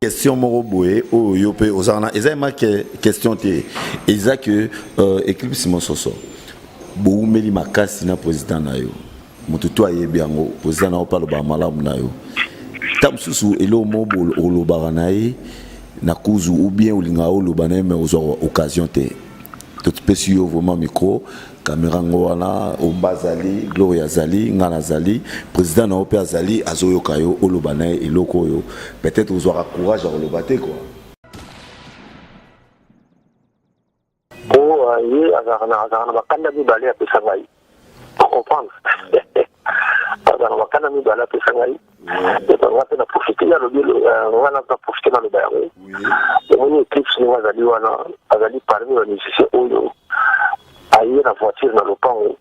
Question moko boye oyo yo pe oza wana eza ema ke question te eza que euh, Eclipse Mososo bowumeli makasi na président na yo moto to ayebi yango président na yo mpe alobaka malamu na yo ta mosusu eloko moko olobaka na ye na kuzu ou bien olingaka oloba na ye mais ozwaka occasion te topesi yo vraiment micro Camera ngo wana omba azali gloria azali nga nazali président na yo mpe azali azoyoka yo oloba na ye eloko oyo peut-être ozwaka courage ya koloba te quoi. Po ye azalaka na azalaka na bakanda mibale apesa ngai ocomprendre azalaka na bakanda mibale apesa ngai nga mpe na profite ye alobi nga na profite naloba yango omoni eclipse ndenge azali wana azali parmi ba musicien oyo aye na voiture na lopango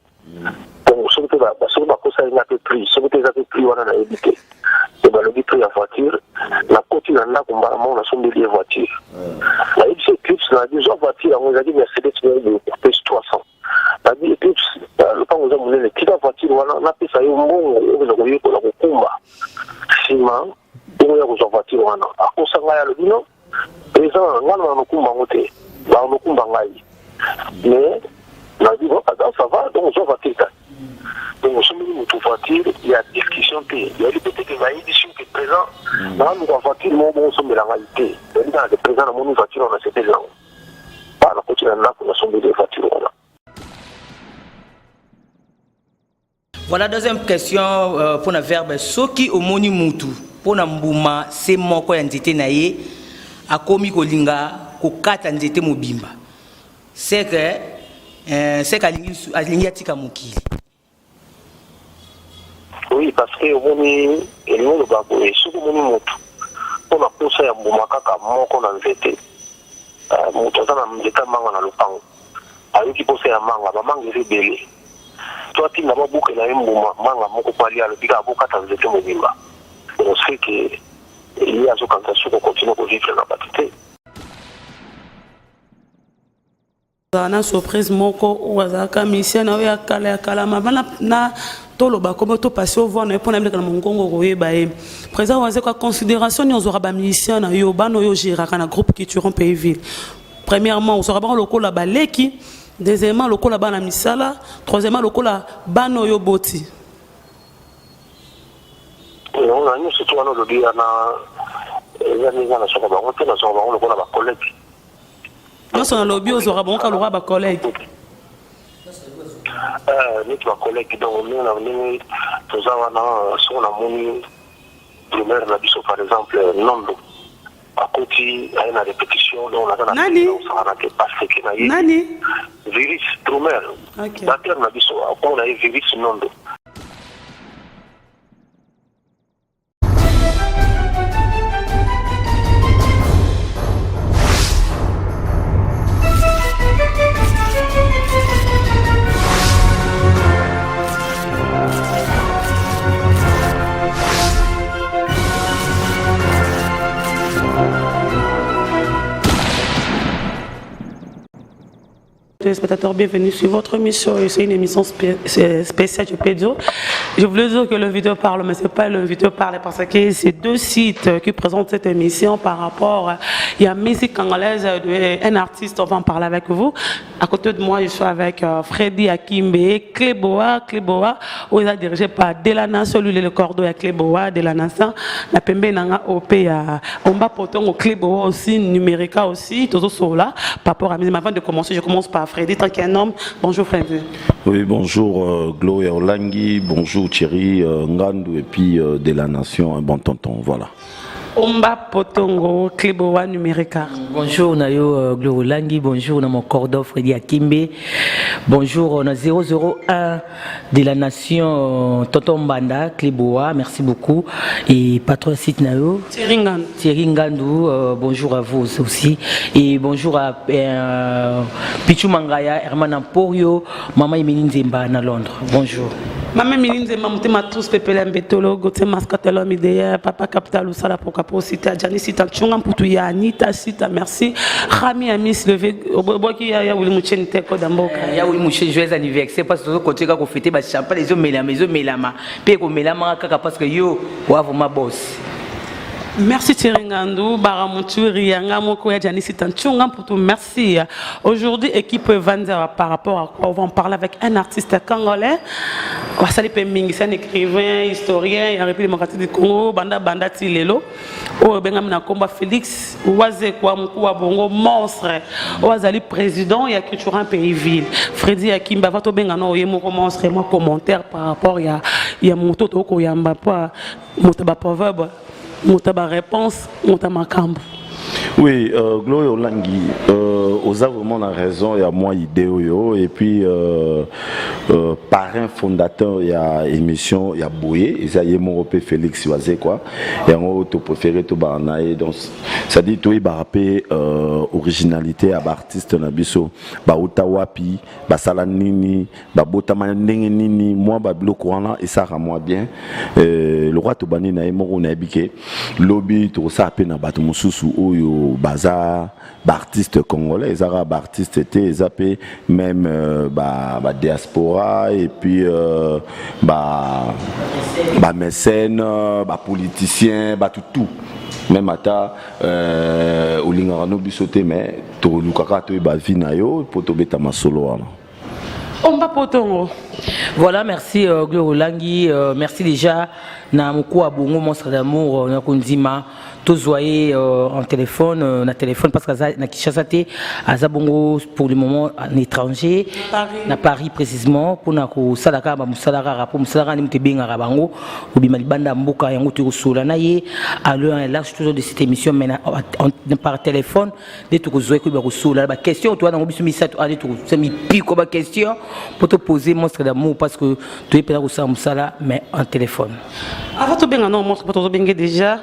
donc soki mpe soki bakosali nga mpe prix soki mpe eza mpe prix wana nayebi te e balobi prix ya voiture nakoti na ndako mbala moko nasombeli ye voiture nayebisi eclipse na zwa voiture yango ezalaki mercedes moko boye coupe 300 Nabi Eclipse, lopango eza monene, tika voiture wana napesa yo mbongo okende koyekola kokumba, nsima bongo ya kozwa voiture wana. Akosa ngai, alobi no eza ngai na nokumba yango te, banokumba ngai. Mais nabi bon, ça va, donc ozwa voiture kasi. Donc osombeli moto voiture ya discussion te, yali peut-être bayebisi yo ke présent naluka voiture moko bongo osombela ngai te, yali kaka ke présent namoni voiture wana nasepeli nango. Ah, nakoti na ndako nasombeli ye voiture wana. Voilà deuxième question euh, pour la verbe soki omoni mutu pour na mbuma se moko ya nzete na ye akomi kolinga kokata nzete mobimba c'est que euh, c'est qu'alingi alingi atika mokili. Oui parce que omoni elingi oloba boye soki omoni mutu mpo na posa ya mbuma kaka moko na nzete eh, mutu aza na nzete ya manga na lopango ayoki posa ya manga ba manga eza ebele to atinda babukela ye mbuma manga moko mpo alia alobi kaka bokata nzete mobimba donc c'est que ye azokanisa soki okontinue kovivre na bato te. Azala na surprise moko oyo azalaka musicien na yo ya kala ya kala mava na, na toloba kombo to passe au voir na ye mpo na bileka na mongongo okoyeba ye président wazekwa considération nini ozwaka ba musicien na yo bana oyo ogéraka na groupe culturon pays ville premièrement ozwaka bango lokola baleki deuxièmement lokola bana misala troisièmement lokola bana oyo oboti Non, na nyonso to wana olobi wana eza ndenge nazwaka bango te nazwaka bango lokola ba collègue nyonso nalobi ozwaka bango kaka lokola ba collègue eh, neti ba collègue donc ndenge na ndenge toza wana soki namoni primaire na biso par exemple nondo akoti aye na répétition donc naza na nani osangana te parce que na ye nani virus drummer okay. batteur na biso akoma na ye virus nondo Téléspectateurs, bienvenue sur votre émission. C'est une émission spéciale, je peux dire. Je voulais dire que le vidéo parle, mais c'est pas le vidéo parle parce que c'est deux sites qui présentent cette émission par rapport. Il y a musique congolaise, un artiste, on va en parler avec vous. À côté de moi, je suis avec euh, Freddy Akimbe, Cléboa, Cléboa, où il a dirigé par Delana, celui le cordeau à Cléboa, Delana, la Pembe Nanga OP, Omba Potongo, Cléboa aussi, Numérica aussi, tous là, par rapport à Mais avant de commencer, je commence par Freddy, tant qu'un homme. Bonjour Freddy. Oui, bonjour euh, Gloria Olangi, bonjour Thierry euh, Ngandou et puis euh, de la Nation, un bon tonton, voilà. Omba Potongo, Cléboa Numérica. Bonjour Nayo euh, Gloria Olangi, bonjour na mon cordeau Freddy Akimbe, bonjour euh, na 001 de la Nation euh, Tonton Mbanda, Cléboa, merci beaucoup. Et patron site Nayo. Thierry Ngandou. Thierry Ngandou, euh, bonjour à vous aussi. Et bonjour à euh, Pichou Mangaya, Herman Emporio, Maman Emily Nzemba na Londres. Bonjour. Maman Emily Nzemba, motema tous pepele mbetolo, Gauthier Mascotte l'homme idéal, Papa Capital Osala pourquoi pas aussi ta Jani Sita Tchunga Mputu ya Anita Sita merci. Rami Amis levé oboki ya ya Willy Mucheni te ko damboka. Eh, ya Willy Mucheni joyeux anniversaire parce que tozo continuer ko fêter ba champagne ezo melama ezo melama pe ko melama kaka parce que yo wa vraiment boss. Merci Thierry Ngandou, Baramoutouri, Yanga Moko, Janice Tanchunga pour tout. Merci. Aujourd'hui, équipe Vanza, par rapport à quoi on va en parler avec un artiste congolais. Wasali Mingi, c'est un écrivain, historien, en République démocratique du Congo, Banda Banda Tilelo. Oyo bengami na komba Félix Wazekwa Mkuwa Bongo, monstre. Oyo azali président ya Cultura Pays Ville. Freddy Akimba, va to benga no ye moko monstre, moi commentaire par rapport ya moto to ko yamba pa moto ba proverbe, moto ba réponse, moto makambo. Oui, Gloria Olangi, oza vraiment la raison, il y a moi idée oyo, et puis parrain fondateur, il y a émission, il y a Boye, et ça y est mon repère Félix Wazekwa, et en haut, tu préféré tout baranae, donc ça dit toi barapé originalité à artiste na biso, ba uta wapi, ba sala nini, ba botama ndenge nini, moi ba biloko wana et ça rend moi bien. Le roi tobani na ye moko na yebi ke lobi tokosala mpe na bato mosusu oyo baza baartiste congolais, ezaka baartiste te, eza mpe même badiaspora et puis bamécène, bapoliticien, bato tout, même ata olingaka no biso te, mais tolukaka toyeba vie na yo mpo tobeta masolo wana. Omba Potongo. Voilà, merci Gloria Olangi, merci déjà na Mokua Bongo Monstre d'Amour na Kondima tozwa ye en téléphone, na téléphone, parce que aza na Kinshasa te, aza bongo pour le moment en étranger. Paris. Na Paris précisément, mpona kosala kaka bamosala kaka, mpo mosala kaka nde moto ebengaka bango kobima libanda ya mboka. Yango tokosola na ye à l'heure large toujours de cette émission, mais par téléphone nde tokozwa ye koyeba kosola baquestion toza nango biso misato ande tokosala mipiko baquestion mpo toposer Monstre d'Amour, parce que toye mpenza kosala mosala, mais en téléphone. Avant tobenga no monstre, mpo tozobenge déjà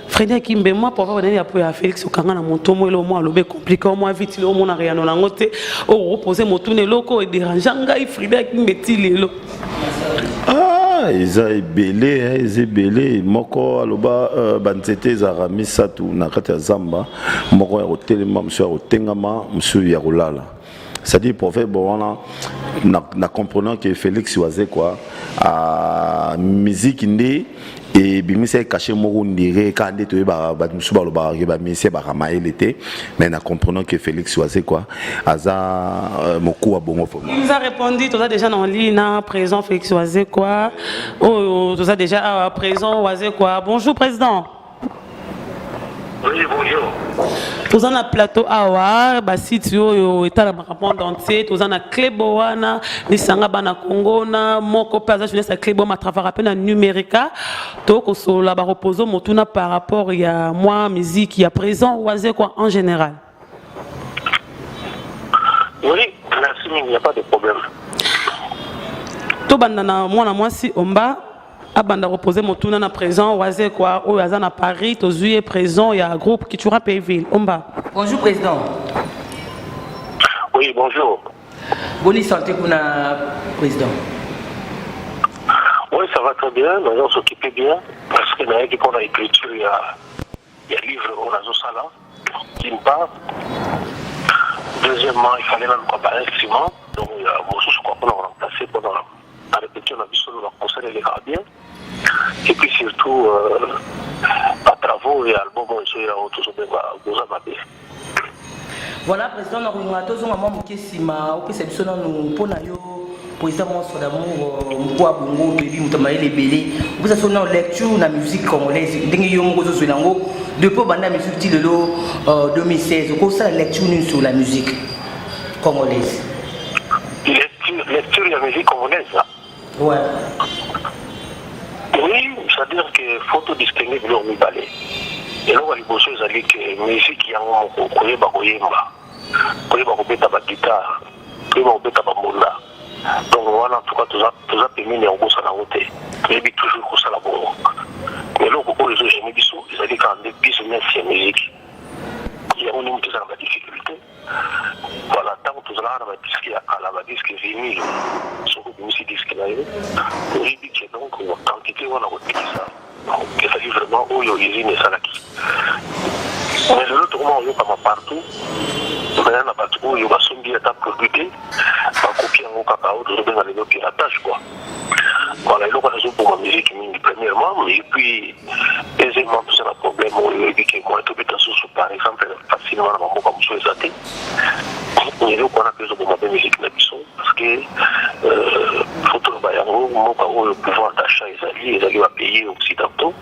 Fredi Akimbe, mwa proverbe nani apo ya Félix okanga na moto mo eloko mwa alobi compliqué mwa vite lelo omonaka yano nango te, okopose motuna eloko edérange ngai Fredi Akimbe ti lelo? Ah, eza ebele, eza ebele. Moko aloba banzete ezalaka misato na kati ya zamba: moko ya kotelema, mosusu ya kotengama, mosusu ya kolala. C'est-à-dire proverbe wana na comprenant que Félix Wazekwa musique nde ebimisa cachet moko ndire kaka nde toyebaka. Bato mosusu balobaka ke bamusicien baka mayele te, mais na comprenant que Félix Wazekwa aza mokuwa bongo. Il nous a répondu. Toza déjà dans ligne na président Félix Wazekwa. Oyo toza déjà awa, président Wazekwa. Bonjour président. Oui, bonjour. Toza na plateau awa, basite oyo etalamaka monde entier. Toza na Clebo wana lisanga bana Congo na moko mpe aza jeunesse ya Clebo, matravaka mpe na numérica. Tokosolola, bakopose motuna par rapport ya mwa musique ya présent Wazekwa en général. Oui, merci, il n'y a pas de problème. Tobanda na mwana mwasi Omba, abanda kopose motuna na présent Wazekwa oyo aza na Paris. Tozwi ye, présent ya groupe Kitura Payville. Omba. Bonjour président. Oui, bonjour. Boni santé kuna, président? Oui, ça va très bien. Nous allons s'occuper bien parce que nous pour l'écriture, il y a livre oyo nazosala, d'une part. Deuxièmement, il fallait même quoi, un instrument. Donc, il y a mosusu quoi pour remplacer pendant la répétition, la biso, le concert elekaka bien. Et puis surtout, batravaux et album oyo ezoya oyo tozobenga Boza Mabe. Voilà président, na kolinga tozonga mwa moke nsima, opesa biso nanu mpo na yo, président Monstre d'Amour Mokwa Bongo. Toyebi moto mayele ebele. Opesa biso nano lecture na musique congolaise, ndenge yo moko ozozwela yango depuis obanda musique ti lelo 2016. Okosala lecture nini sur la musique congolaise? Lecture ya musique congolaise? Ouais. Oui, c'est-à-dire que faut to distinguer biloko mibale. Eloko ya liboso ezali ke musique yango moko, koyeba koyemba, koyeba kobeta baguitare, koyeba kobeta bambonda, donc wana en tout cas toza pembeni ya kobosana yango te, toyebi toujours kosala bongo. Eloko oyo ezogêner biso ezali kaka nde business ya musique. Yango nde moto eza na badifficulté. Voilà, ntango tozalaka na badisque ya kala, badisque vinyle, soki obimisi disque na yo, oyebi ke donc quantité wana kotekisa ezali vraiment oyo usine esalaki. Mais lelo tokoma koyokama partout baya na bato oyo basombi ata produit te, bakopi yango kaka, oyo tozobenga lelo piratage quoi. Voilà, eloko wana ezoboma musique mingi premièrement, et puis deuxièmement toza na problème oyo oyebi ke moyen tobeta susu par exemple facilement na bamboka mosusu eza te. Eloko wana mpe ezoboma mpe musique na biso parce que euh, faut toloba yango, mboka oyo pouvoir d'achat ezali ezali ba pays occidentaux,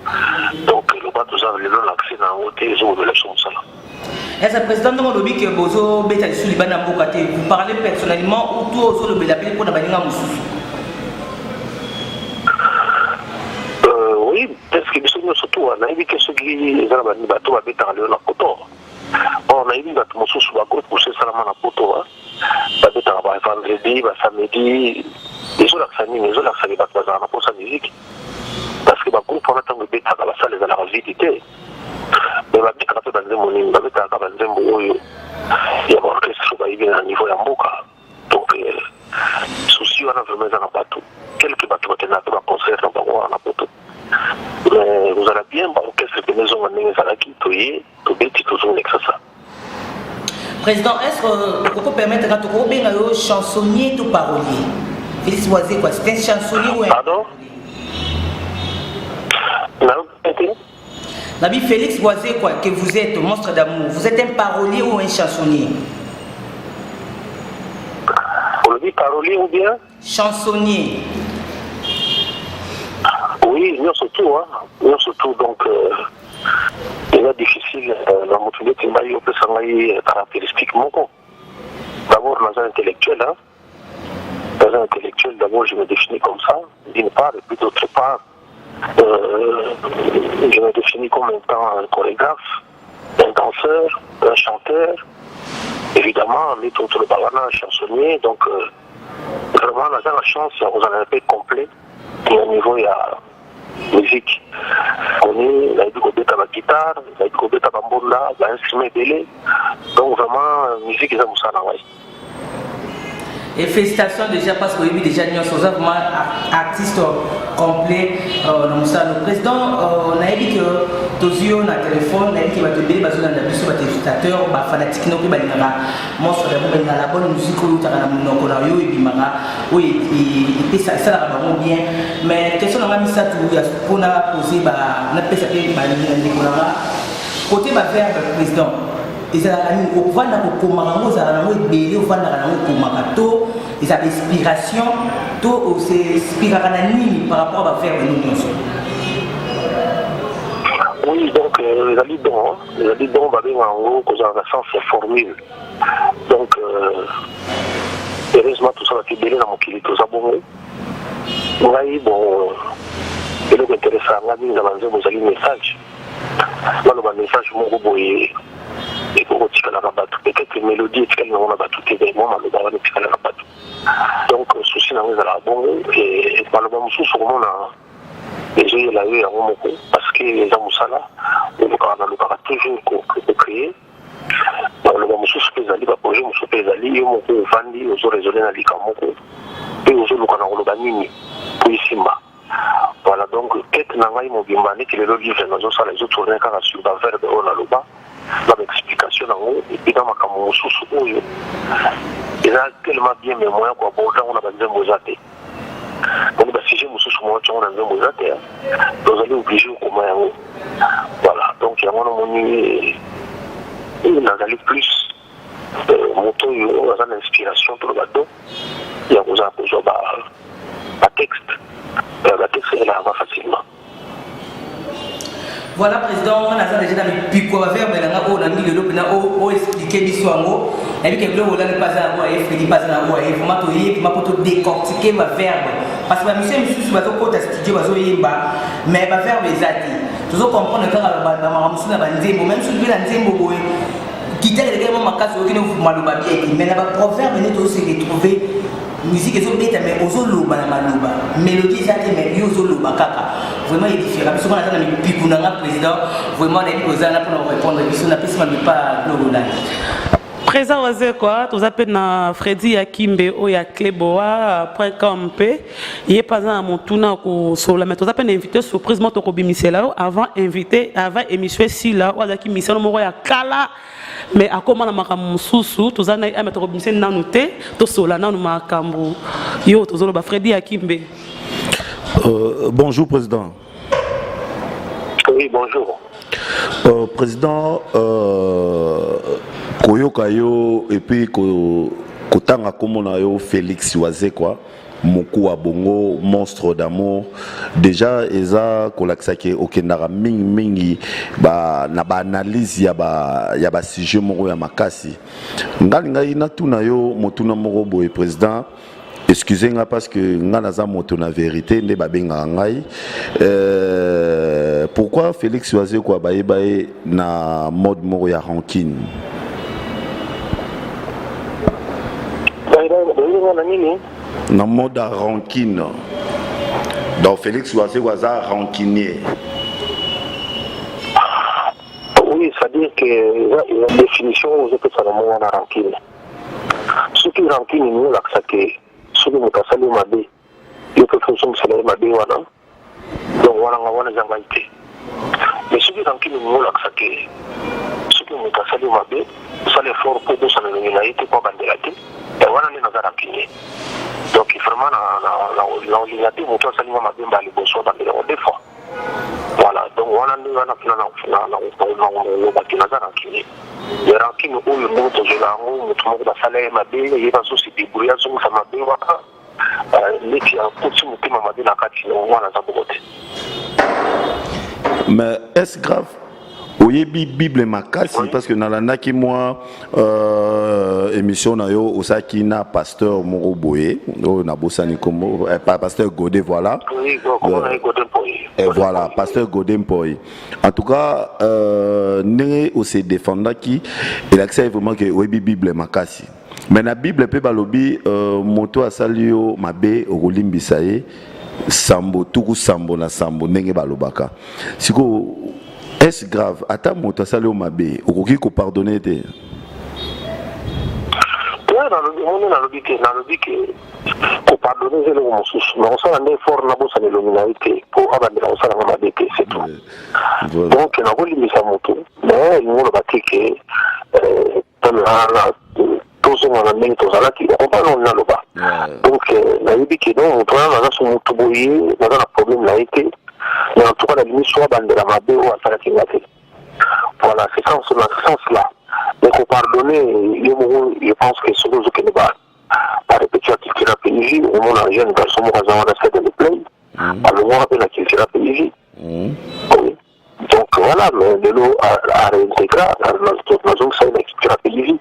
donc loba toza lelo na accès na yango te, ezobomela biso mosala. Est-ce président ndongo olobi ke bozobeta lisusu libanda mboka te, vous parlez personnellement ou to ozolobela mpe mpona baninga mosusu? Oui, parce que biso nyonso tu nayebi ke soki eza na bato babetaka lelo na poto, or nayebi bato mosusu, bagroupe mosusu esalama na poto, babetaka ba vendredi, ba samedi. Ezolakisa nini? Ezolakisaki bato bazalaka na mposa musique, parce que bagroupe wana ntango ebetaka, basala ezalaka vide te. Mais babetaka mpe banzembo nini? Babetaka banzembo oyo ya baorchestre bayebi na niveau ya mboka. Donc souci wana vraiment eza na bato, quelque bato bakendaka mpe baconcert na bango wana na poto. Mais kozala bien, baorchestre pene ezonga ndenge ezalaki, toye tobeti, tozongisa ça. Président, est-ce que okoki permettre ka tokobenga yo chansonnier to parolier? Félix Wazekwa, c'est un chansonnier ou un Pardon, nayoki te. Nabi Félix Wazekwa, que vous êtes monstre d'amour, vous êtes un parolier ou un chansonnier? Olobi parolier ou bien Chansonnier. Oui, nyonso tout, hein, nyonso tout. Donc eza difficile na motu neti ngai opesa ngai caractéristique moko. D'abord naza intellectuel, hein? Naza intellectuel d'abord, je me définis comme ça d'une part, et puis d'autre part je me définis comme étant un chorégraphe, un danseur, un chanteur, évidemment neti toloba wana chansonnier. Donc vraiment naza na chance ya kozala un peu complet na niveau ya musique. Koni nayebi kobeta baguitare, nayebi kobeta bambonda, bainstrument ebele. Donc vraiment musique eza mosala na ngai. Et félicitations déjà, parce que oyebi déjà nyonso, oza vraiment artiste complet na mosala. Président, nayebi ke tozwi yo na téléphone, nayebi ke bato ebele bazolanda biso, batéléspectateur, bafanatique no mpe balingaka monstre yango, balingaka la bonne musique oyo eutaka na monoko na yo, ebimaka oyo epesa esalaka bango bien. Mais question na nga misato mpona pose, napesa mpe bandeko na nga côté baverbe. Président, ezalaka nini? Ovanda kokomaka yango, ozalaka nango ebele, ovandaka nango okomaka, to ezalaka inspiration, to osinspiraka na nini par rapport a baverbe no nyonso? Oui, donc ezali don, ezali don, babenga yango kozala na sens ya formule. Donc heureusement tosalaka ebele na mokili, toza bongo. Ngai bon, eloko intéressaka nga mingi na banzembo ezali message. Baloba message moko boye ekoki kotikala na bato, peut-être mélodie etikali nango na bato te, mais mwa maloba wana etikala na bato. Donc souci nango ezalaka bongo. Maloba mosusu okomona ezoyela yo yango moko, parce que eza mosala olukaka, nalukaka toujours kocréer. Maloba mosusu mpe ezali baprojet mosusu mpe ezali yo moko ovandi, ozoraisonner na likambo moko mpe ozoluka na koloba nini po esimba. Voilà, donc tête na ngai mobimba, neti lelo livre nazosala ezotourne kaka sur baverbe oyo naloba na baexplication nango, et puis na makambo mosusu oyo eza tellement bien, mais moyen koaborder yango na banzembo eza te. Donc basujet mosusu moyen tiango na nzembo eza te, tozali obligé okoma yango. Voilà, donc yango namoni nazali plus moto oyo aza na inspiration, toloba don ya kozala kozwa batexte, batexte elaka facilement. Voilà, président, nga naza déjà na mipiko ya baverbe na nga oyo nangi lelo mpena oexpliquer biso yango. Nayebi ke biloko olani mpe aza na oyo aye, Fredi mpe aza na oyo aye. Vraiment toyebi vraiment mpo todécortiquer baverbe, parce que bamusicien misusu bazokota studio, bazoyemba, mais baverbe eza te. Tozocomprendre kaka bamakambo mosusu na banzembo, même soki mpe na nzembo boye guitare elekaki mwa makasi, oyoki maloba bien te. Mais na baproverbe nde tozose retrouver, musique ezobeta mais ozoloba na maloba, mélodie eza te, mais yo ozoloba kaka. Vraiment édifiera biso. Wana aza na mipiku na nga. Président, vraiment nayebi kozala mpona korépondre biso. Napesi maloba lololani. Président Wazekwa, toza mpe na Fredi ya Kimbe oyo ya cleboa.com, mpe ye mpe aza na motuna kosolola. Mais toza mpe na invité surprise moko tokobimisela yo avant invité, avant émission esila, oyo azalaki mission moko ya kala, mais akóma na makambo mosusu. Toza na ye, mais tokobimise nanu te, tosolola nanu makambo yo tozoloba. Fredi ya Kimbe. Bonjour président. Oui, bonjour. Président, koyoka yo et puis kotanga kombo na yo Félix Wazekwa, Mokuwa Bongo, monstre d'amour. Déjà eza kolakisa ke okendaka mingi mingi ba na ba analyse ya ba sujet moko ya makasi. Ngai ngai natuna yo motuna moko boye, président. Excusez nga parce que nga naza moto na vérité nde babengaka ngai. Pourquoi Félix Wazekwa bayeba ye na mode moko ya rancune? Bayebi na nini? Na mode ya rancune. Donc Félix Wazekwa aza rancunier? Oui, c'est-à-dire que eza définition oyo ozopesa na mo wana, rancune. Soki rancune elingi olakisa ke soki moto asali yo mabe, yo mpe faut ozongisela ye mabe wana, donc wana nga wana eza ngai te. Mais soki rancune elingi olakisa ke soki moto asali yo mabe, osala effort mpo obosana elongi na ye te, mpo abandela te, wana nde naza rancunier. Donc vraiment na olinga te moto asali nga mabe mbala liboso abandela yango deux fois. Voilà, donc wana nde wana mpena nalobaki naza rancunier. Mais rancune oyo ndenge tozwela yango, moto moko basala ye mabe, ye bazose débrouille, azongisa mabe wana neti akoti motema mabe na kati, wana aza bongo te. Mais est-ce grave, oyebi Bible makasi? Oui. Parce que nalandaki mwa émission na yo osalaki na pasteur moko boye oyo nabosani kombo, pasteur Godé, voilà. Oui, komona ye Godé Mpoyi. Et voilà, pasteur Godé Mpoyi. En tout cas, ndenge ose défendaki elakisaki vraiment ke oyebi Bible makasi. Mais na Bible mpe balobi moto asali yo mabe, okolimbisa ye sambo, tuku sambo na sambo, ndenge balobaka. Sikoyo, est-ce grave, ata moto asali yo mabe, okoki kopardonner te? Te, nalobi moni, nalobi te, nalobi ke kopardonner eza eloko mosusu. Na kosala nde effort nabosana elongi na ye te mpo abandela kosalanga mabe te, c'est tout. Donc nakolimbisa motu, mais elingi oloba te ke tozonga na ndenge tozalaki. Okomprendre oyo naloba? Donc nayebi ke donc moto wana naza so motu boye, naza na problème na ye te, mais en tout cas nalingi so abandela mabe oyo asalaki nga te. Voilà, c'est ça, dans ce sens là. Mais kopardonner, yo moko, je pense que soki ozokende ba barépétition ya Culture ya Pays, omona jeune garçon moko aza wana, Ced le Play, alongwaka mpe na Culture ya Pays. Oui, donc voilà, mais lelo aréintégra, nazongisa ye na Culture ya Pays.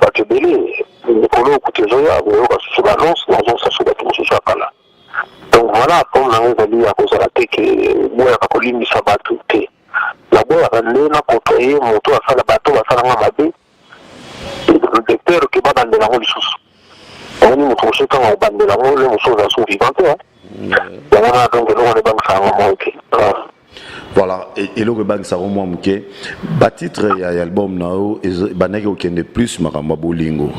Bato ebele mikolo okuti ezoya, boyoka susu baannonce, nazongisa so bato mosusu ya kala. Donc voilà, comme nango ezali ya kozala te ke boyaka kolimbisa bato te. Naboyaka nde nakotoye moto asala, bato basalanga mabe, de peur ke babandela yango lisusu. Omoni, moto mosusu ntango akobandela yango, le mosusu ozala so vivant te. Yango wana, donc eloko wana ebangisaka yango mwa te. Voilà, eloko ebangisaka mwa moke, batitre ya album na yo ebandaki kokende plus makambo ya bolingo,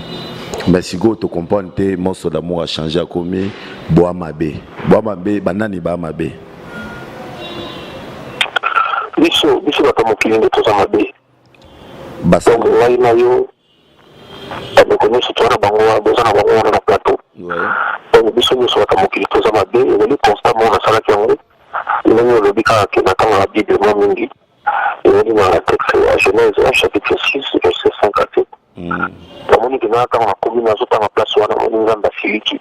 mais sikoyo tocomprendre te, monstre d'amour achange, akomi boa mabe. Boa mabe, banani baa mabe? Biso bato ya mokili nde toza mabe. Donc ngai na yo, bandeko nyonso toza na bango, boza na bango wana na plateau, donc biso nyonso bato ya mokili toza mabe. Ezali constat moko nasalaki yango ndenge olobi kaka ke na ntango ya Bible mwa mingi, ezali na texte ya Genèse chapitre 6 verset 5 à 7. Namoni ke na ntango nakomi, nazotanga place wana, namoni Nzambe asiliki,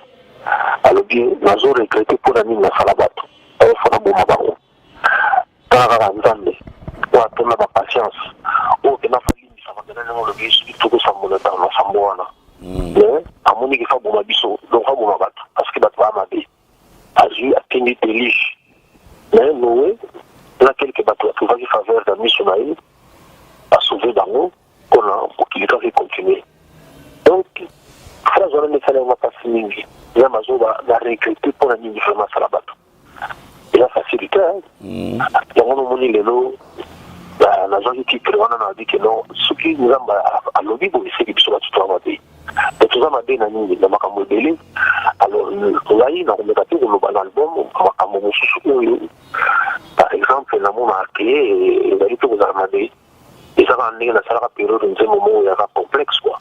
alobi: "Nazo regretter mpona nini nasala bato, faut naboma bango." Tala kaka Nzambe oyo atonda bapatience, oyo mpenza falimbisaka mpena ndenge olobi, soki tokosambola na sambo wana. Mais amoniki faut aboma biso, donc faut aboma bato parce que bato baya mabe. Azwi, atindi déluge, mais Noé na quelque bato batrouvaki faveur na miso na ye, asauve bango mpona mokili kaka econtinue. Donc phrase wana nde esala yango mpasi mingi. Nzambe azoba na regretter mpona nini vraiment asala bato. Eza facilité yango. Nomoni lelo nazwaki titre wana, nayebi ke non, soki Nzambe alobi boye, eseki biso bato toza mabe. Mais toza mabe na nini? Na makambo ebele. Alors ngai nakomeka te koloba na album makambo mosusu oyo, par exemple, namonaka ke ezali mpe kozala mabe. Eza kaka ndenge nasalaka periode nzembo moko yaka complexe quoi.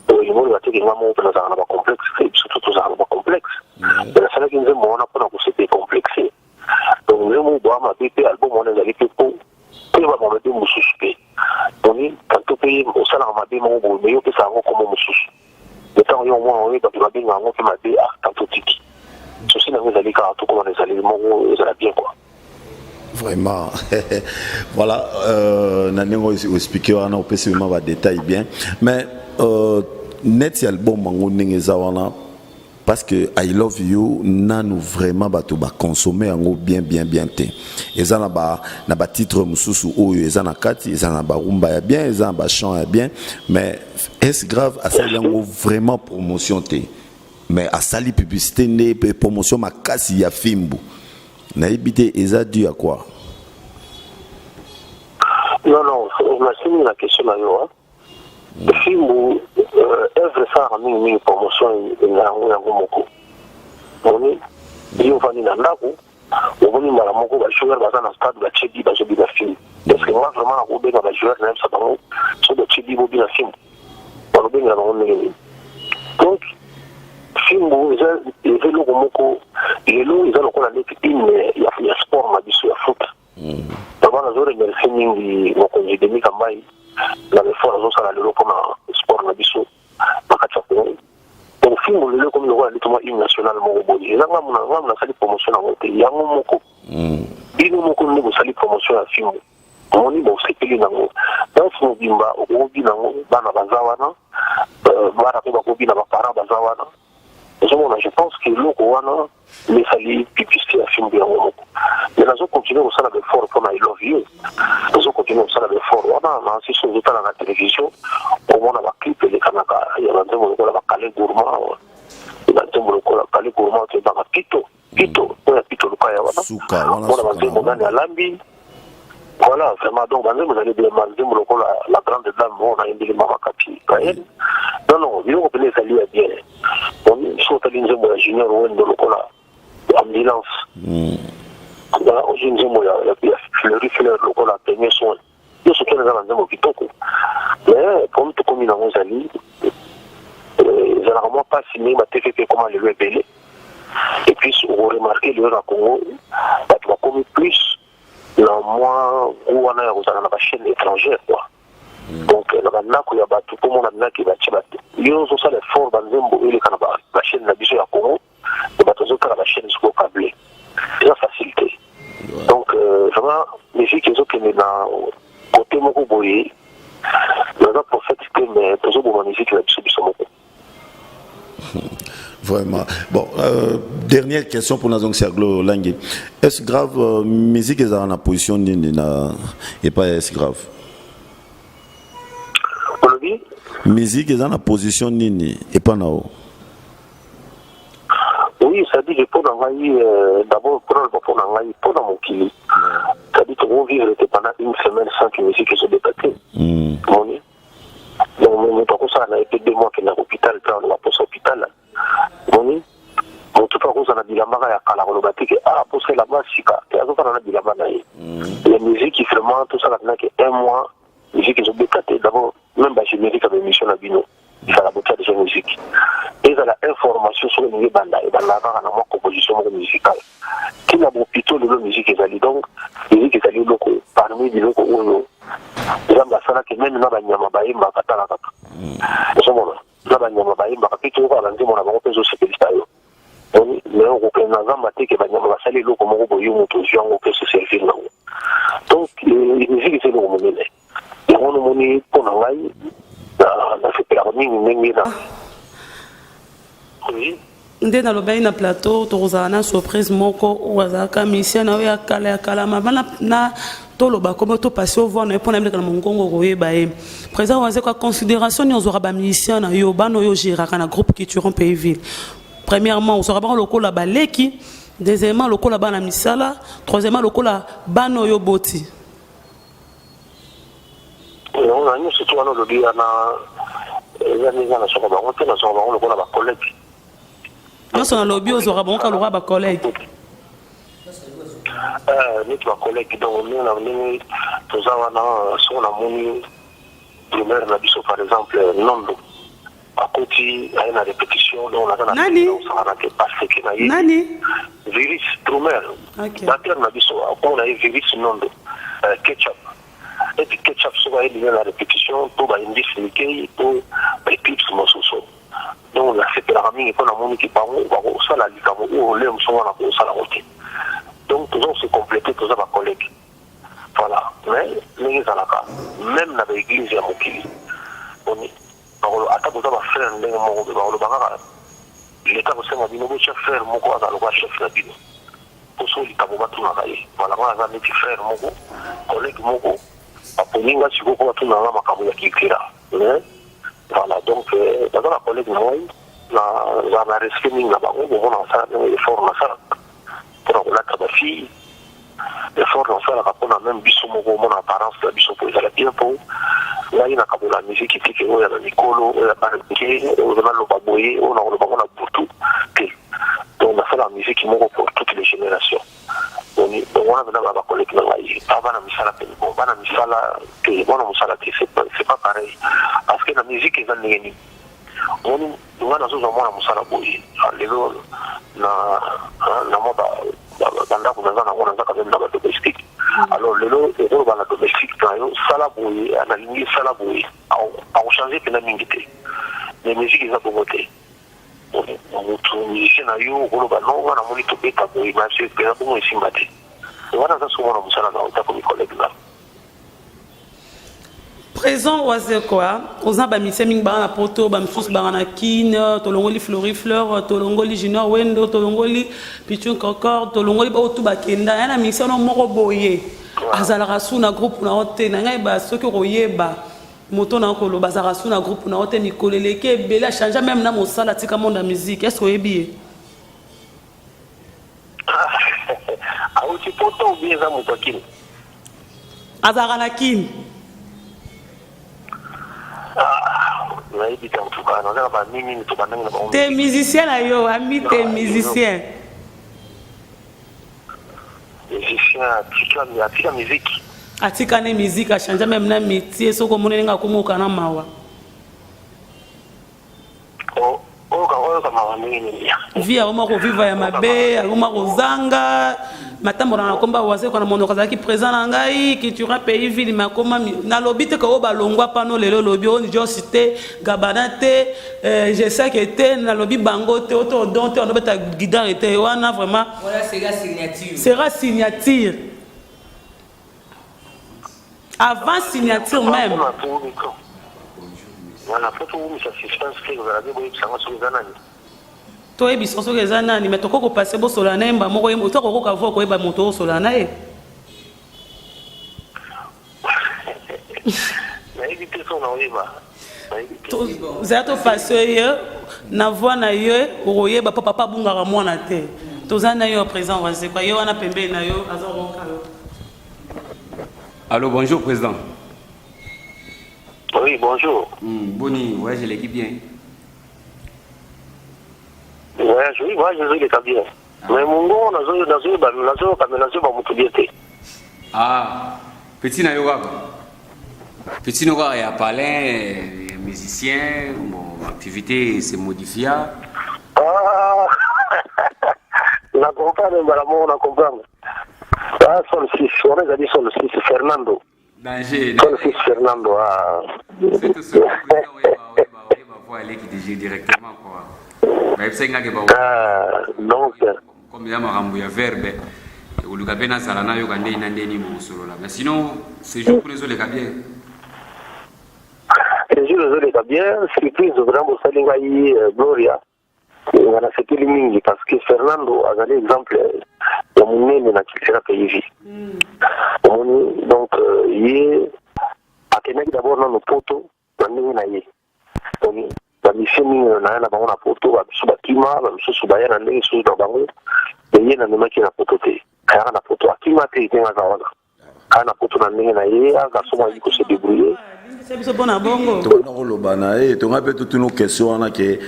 Olingi oloba te ke nga moko mpe nazalaka na bacomplexe te, biso to tozalaka na bacomplexe. Mais nasalaki nzembo wana mpona kose décomplexer. Donc nzembo oyo boa mabe mpe album wana ezali mpe mpo toyeba mabe mosusu mpe oni tanto mpe osalaka mabe moko boye, mais yo opesaka yango kombo mosusu. Mais ntango yo omona oye bato babenga yango mpe mabe, ah, tanto tiki souci nango ezali kaka tokoma na ezaleli moko ezala bien quoi. Vraiment. Voilà, na ndenge oexpliquer wana, opesi vraiment badétail bien. Mais neti album yango ndenge eza wana, parce que I Love You nanu vraiment bato baconsommer yango bien bien bien te. Eza na ba na batitre mosusu oyo eza na kati, eza na barumba ya bien, eza na bachant ya bien, mais est grave asali yango vraiment promotion te, mais asali publicité nde pe promotion makasi ya fimbu. Nayebi te eza dû à quoi. Non, nasimi na question na yo. Fimbu, œuvre esalaka mingimingi promotion na yango yango moko. Moni yo ovandi na ndako, omoni mbala moko bajoueur baza na stade, batie bi bazobina fimbu. Est ce que nga vraiment nakobenga bajoueur, nayebisa bango so botie bi bobina fimbu? Balobengela bango ndenge nini? Donc fimbu eza eloko moko lelo eza lokola neti hymne ya sport na biso ya foot. Vraiment nazo remercier mingi mokonzi Denis Kambai na l'effort azosala lelo mpona sport na biso na kati ya Congo. Donc fimbu lelo ekomi lokola neti mwa hymne national moko boye. Eza ngamu nasali promotion nango te, yango moko bino moko nde bosali promotion ya fimbu. Omoni, bosepeli nango, danse mobimba okokobina yango, bana baza wana, bana mpe bakobina, baparent baza wana, ozomona. Je pense que eloko wana nde esali publicité ya fimbu yango moko. Mais nazocontinuer kosala baeffort mpona I Love You, nazocontinuer kosala baeffort wana. Na siso ozotala na télévision, omona baclip elekanaka ya banzembo lokola bakale gourmand, banzembo lokola kale gourmand, toyebaka pito pito oyo ya pito lukaya wana, mpona banzembo nani alambi. Voilà, vraiment, donc banzembo ezali bien, banzembo lokola La Grande Dame oyo nayembeli mama Kati Kayen. Non, biloko mpena ezali ya bien. So otali nzembo ya Junior Wendo lokola Ambulance, ozwi nzembo ya Fleury Fleur lokola Premier Soin, nyonso tona eza banzembo kitoko. Mais comme tokomi nango, ezali ezalaka mwa mpasi ndenge batv mpe ekoma lelo ebele. Et puis okoremarquer lelo na Congo bato bakomi plus na mwa goût wana ya kozala na bachaîne étrangère quoi. Donc na bandako ya bato mpo mona ndaki batie bato, yo ozosala effort banzembo eleka na bachaîne na biso ya Congo, e bato ozotala bachaîne sikoyo câble, eza facile te. Donc vraiment musique ezokende na côté moko boye. Naza prophète te, mais tozoboma musique na biso biso moko. Vraiment. Bon, dernière question pour Nazong Serglo Langi. Est-ce grave, musique est dans la position nini na et pas est grave? Olobi? Musique est dans la position nini et pas nao. Oui, c'est-à-dire que mpo na ngai, d'abord mpona loba mpo na ngai, mpo na mokili, c'est-à-dire tokovivre te pendant une semaine sans que musique ezobeta te. Moni, donc moto akosala na ye mpe 2 mois akenda hôpital mpe aloba posa hôpital. Moni, moto mpe akozala na bilamba ya kala, koloba te ke ah, posa elamba sika te, azofanda na bilamba na ye. Ya musique, vraiment tosala mpena un mois musique ezobeta te. D'abord même bagénérique ya baémission na bino ezala botia déjà musique, ezala information soki olingi ebanda, ebandaka kaka na mwa composition moko musicale. Ntina bopito lelo musique ezali, donc musique ezali eloko parmi biloko oyo Nzambe asalaki. Même na banyama bayembaka, tala kaka, ozomona na banyama bayembaka mpe, toyokaka banzembo na bango mpe ezosepelisa yo. Mais okokende na zamba te ke banyama basali eloko moko boye, yo moto ozwi yango mpe oseservir nango. Donc musique eza eloko monene. Yango nomoni mpo na ngai nasepelaka mingi ndenge na oui. Nde nalobaki na plateau, tokozala na surprise moko oyo azalaka musicien na oyo ya kala ya kala mava na toloba kombo, topasi ovoi na ye mpona yebeleka na mongongo koyeba ye. Président Wazekwa, considération nini ozwaka bamusicien na yo, bana oyo ogéraka na groupe Culturant Pays Ville? Premièrement, ozwaka bango lokola baleki, deuxièmement lokola bana misala, troisièmement lokola bana oyo boti? Yango na nyonso ti wana olobi wana, eza ndenge nazwaka bango te, nazwaka bango lokola bacollègue. Nyonso nalobi, ozwaka bango ka lokola bacollègue? Neti bacollègue. Donc ndenge na ndenge toza wana, soko namoni primaire na biso, par exemple Nondo. Akoti aye na répétition, donc naza na Nani? Osangana te parce que na ye Nani? Virus drummer. Batteur na biso, akombo na ye Virus Nondo, Ketchup. Eti Ketchup soki ayebi na répétition to baindice mikei to baeclipse mosusu, donc nasepelaka mingi mpo namoniki bango bakosala likambo oyo le mosu wana kosalango te. Donc toza kose compléter, toza bacollègue, voilà. Mais ndenge ezalaka même na baéglise ya mokili, oni bakolo ata boza bafrère ndenge moko, mpe bakoloba kaka leta kosenga bino botya frère moko azala lokola chef na bino, po so likambo batunaka ye. Voilà, nga aza neti frère moko, collègue moko aponi nga sikoyo mpo batunaka makambo ya culture. Mais voilà, donc baza na collègue na ngai, naza na respect mingi na bango. Bomona nasala ndenge effort nasalaka mpona kolata bafille, effort nasalaka mpona même biso moko, omona apparence na biso mpo ezala bien, mpo ngai nakabola musique tike oyo ya na mikolo, oyo ya bana mike, oyo naloba boye, oyo nakoloba ngo na butu te. Donc nasalaka musique moko pour toutes les générations. Donc wana mpenza bacollègue na ngai, bana misala mpe, bon, bana misala te, bana mosala te, c'est pas pareil, parce que na musique eza ndenge nini? Omoni ngai nazozwa mwana mosala boye lelo na mwa bandako naza nango, naza quand même na badomestique. Alors lelo okoloba na domestique na yo: "Sala boye, nalingi sala boye", akochange mpenza mingi te. Mais musique eza bongo te. Motu musicien na yo okoloba: "Non, nga namoni tobeta boye", mpenza bongo esimba te. Wana aza so mwana mosala na ota komi collègue na. Présent Wazekwa, oza bamusicien mingi banga na Poto, bamisusu banga na Kine. Tolongoli Flori Fleur, tolongoli Junior Wendo, tolongoli Pichun Concorde, tolongoli baoyo tu bakenda ya na musicien no moko boye azalaka su na groupe na yo te. Na ngai ba soki okoyeba moto na koloba azalaka su na groupe na yo te, mikolo eleki ebele, achange même na mosala, atika monde ya musique. Est ce oyebi ye? Auti Poto ou bien eza moto akini? Azalaka na Kini. Nayebi te, en tout cas naza na banini to bandangi na bango. Te, musicien na yo, ami te, musicien. Musicien atika musique? Atika ne musique, achange même na métier. Soki omoni ndenge akomoka na mawa. Oyoka mawa ndenge nini? Vie akoma kovivre ya mabe, akoma kozanga matambola na komba Wazekwa na monoko. Azalaki présent na ngai Cultura Pays Ville, me akoma nalobi te ke oyo balongwa pano lelo, olobi oyo Josi te, Gabana te, Jesake te, nalobi bango te, oto odon te, onobeta guitare te wana vraiment. Voilà, sera signature. Sera signature, avant signature même. Wana po towumisa suspense te, kozala te, boyebisanga soki eza nani. Toyebisa soki eza nani, me tokoki kopase bosola na ye mba moko, to kokoka vo koyeba moto osola na ye. Nayebi te so na oyeba, nayebi te. Zala topase ye na voi na ye, okoyeba, mpo papa abungaka mwana te. Toza na yo présent Wazekwa, ye wana pembeni na yo, aza koyoka yo. Allô, bonjour président. Oui, bonjour. Boni, voyage l'équipe bien. Voyage, oui, voyage ezoleka bien, mais mongongo nazoyeba, nazoyoka, me nazoyoba motu bien te. Ah, petit na yo kaka. Petit na yo kaka ya palin, musicien, bon, activité se modifia. Ah, na comprendre mbala moko, na comprendre. Ah, Sol 6 wana ezali Sol 6 Fernando. Danger. Sol 6 Fernando, ah. C'est tout ce que président oyeba oyeba oyeba voix eleki déjà directement quoi. Bayebisaki nga ke ba Ah, donc comme eza makambo ya verbe, oluka mpe nazala nayoka ndeni na ndeni bokosolola. Mais sinon séjour kuna ezoleka bien? Séjour ezoleka bien. Surprise vraiment bosali ngai, Gloria, nga nasepeli mingi parce que Fernando azali exemple ya monene na Cultura Pays Vie. Omoni, donc ye akendaki d'abord nano Poto na ndenge na ye. Omoni bamission mingi na ye na bango na Poto, bamisusu bakima, bamisusu baya na ndenge susu na bango, me ye namemaki na Poto te. Ayaka na Poto, akima te, ndenge aza wana kaka na Poto na ndenge na ye, aza somo, ayebi kose débrouiller. Limbisa biso mpo na bongo. Tokona koloba na ye, tonga mpe totuna question wana ke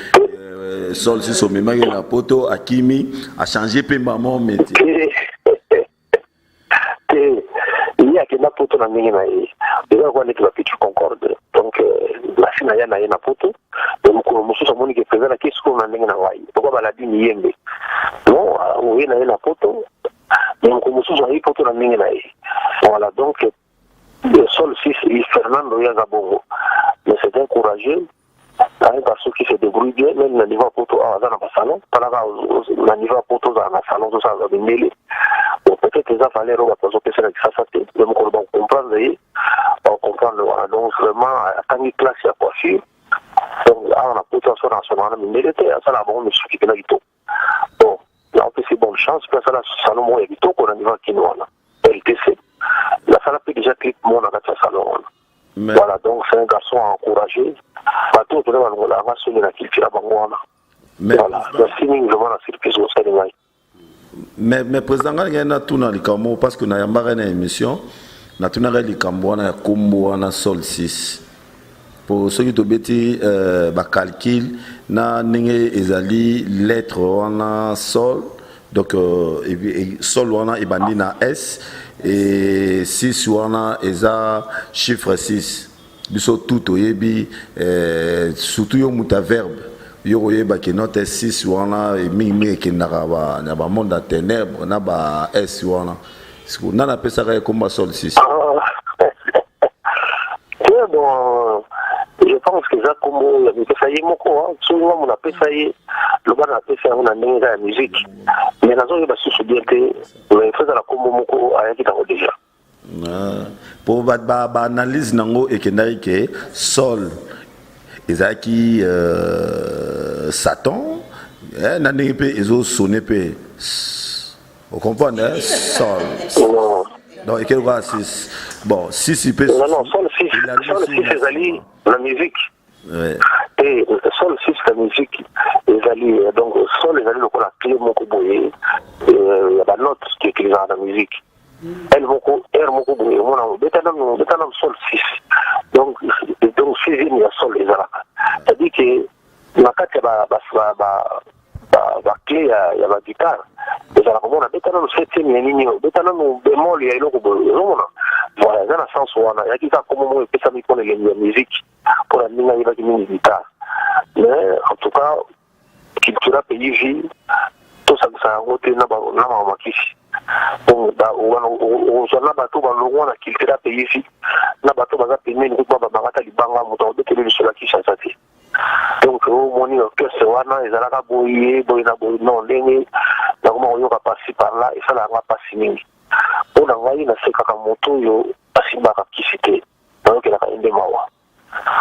Sol sisi omemaki na Poto, akimi, achange mpe mama métier. Te, ye akenda Poto na ndenge na ye, eza lokola neti bapitu Concorde. Donc nasi na ya na ye na Poto, me mokolo miyembe. Bon, oye na ye na poto, mais moko mosusu ayi poto na ndenge na ye. Voilà, donc le Sol 6, Fernando ye aza bongo, mais c'est un courageux, un garçon qui se débrouille bien, même na niveau ya poto awa aza na basalon. Talaka, na niveau ya poto ozala na salon, tosala mindele. Bon, peut-être eza valeur oyo bato bazopesa na Kisasa te, mais mokolo bakocomprendre ye, bakocomprendre wana. Donc vraiment atangi classe ya coiffure, donc awa na poto aso na sonaka na mindele te, asalaka bango misuki mpena kitoko. Bon, naopesi bonne chance mpe asala salon moko ya kitoko na niveau ya Kino wana, LTC. Nasala mpe déjà clip moko na kati ya salon wana. Voilà, donc c'est un garçon à encourager. Bato oyo tona balongolaka soni na culture ya bango wana. Voilà, merci mingi vraiment na surprise osali ngai. Mais président, ngai ngai natuna likambo parce que nayambaka na émission, natunaka likambo wana ya kombo wana Sol 6, po soki tobeti bacalcul na ndenge ezali lettre wana sol, donc sol wana ebandi na S et 6 wana eza chiffre 6. Biso tout toyebi, surtout yo moto ya verbe, yo koyebaki note 6 wana mingimingi ekendaka na bamonde ya ténèbre na ba S wana. Nani apesaka ye komba Sol 6? Te, bon, je pense que eza kombo ya mipesa ye moko. Soki nga moto apesa ye, loba na apesa yango na ndenge eza ya musique, mais nazoyeba susu bien te, mais faut ezala kombo moko ayaki nango déjà. Po baanalyse nango ekendaki ke sol ezalaki Satan, na ndenge mpe ezosone mpe, ocomprendre, sol. Donc ekei lokola 6, bon, 6 mpe. Non, sol 6, sol 6 ezali na musique te. Sol 6 na musique ezali, donc sol ezali lokola clé moko boye ya banote toutilisaka na musique. Elle moko air moko boye, omona, beta nanu, beta nanu sol 6. Donc sixième ya sol ezalaka, c'est-à-dire que na kati ya baclé ya baguitare ezalaka, omona, beta nanu septième ya nini oyo, beta nanu bémol ya eloko boye, ozomona. Voilà, eza na sens wana. Eyaki kaka kombo moko epesami mpona elengi ya musique, mpona ndenge ayebaki mingi guitare. Mais en tout cas, cultura pays vie, tosangisa yango te na makambo makisi. Ozwa na bato balongwa na culture ya pays vie, na bato baza pembeni kutu bababaka ata libanga, moto akobetele lisolo ya Kinshasa te. Donc omoni orchestre wana ezalaka boye boye na boye. Non, ndenge nakoma koyoka pasi par là, esalaka nga pasi mingi. Mpo na ngai, nasekaka moto oyo asimbaka kisi te, nayokelaka ye nde mawa,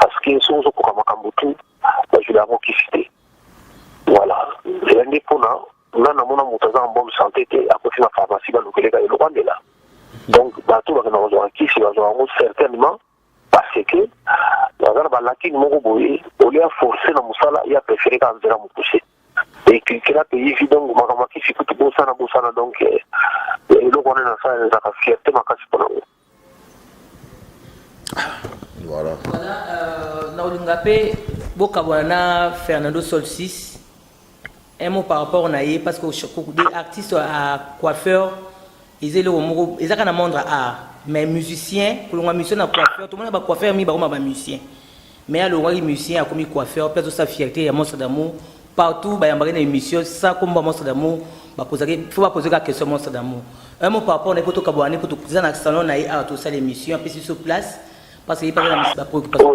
parce que soki ozokoka makambo tu, bazwila yango kisi te. Voilà, eza nde mpona nga namona moto aza en bonne santé te, akoti na pharmacie, balukeleka eloko andela. Donc bato bakenda kozwaka kisi, bazwa yango certainement parce que baza na balakine moko boye. Olia force na mosala, ya préféré kaka nzela mokuse ekilkela pays vie. Donc makambo ya kisi kutu bosana, bosana. Donc eloko wana nasala ezalaka fierté makasi mpona ngo. Voilà. Voilà, na olinga mpe bokabwana na Fernando Sol 6, un mot par rapport na ye, parce que des artistes à coiffeur eza eloko moko eza kaka na monde ya art, mais musicien, kolongwa musicien na coiffeur, tomona bacoiffeur mingi bakoma bamusicien, mais alongwaki musicien, akomi coiffeur mpe azosa fierté ya Monstre d'Amour. Partout bayambaki na émission sa komba Monstre d'Amour, baposaki, faut baposer kaka question Monstre d'Amour. Un mot par rapport na ye, mpo tokabwana, mpo toza na salon na ye awa, tosala émission, apesi biso place, parce que ye mpe aza na bapréoccupation.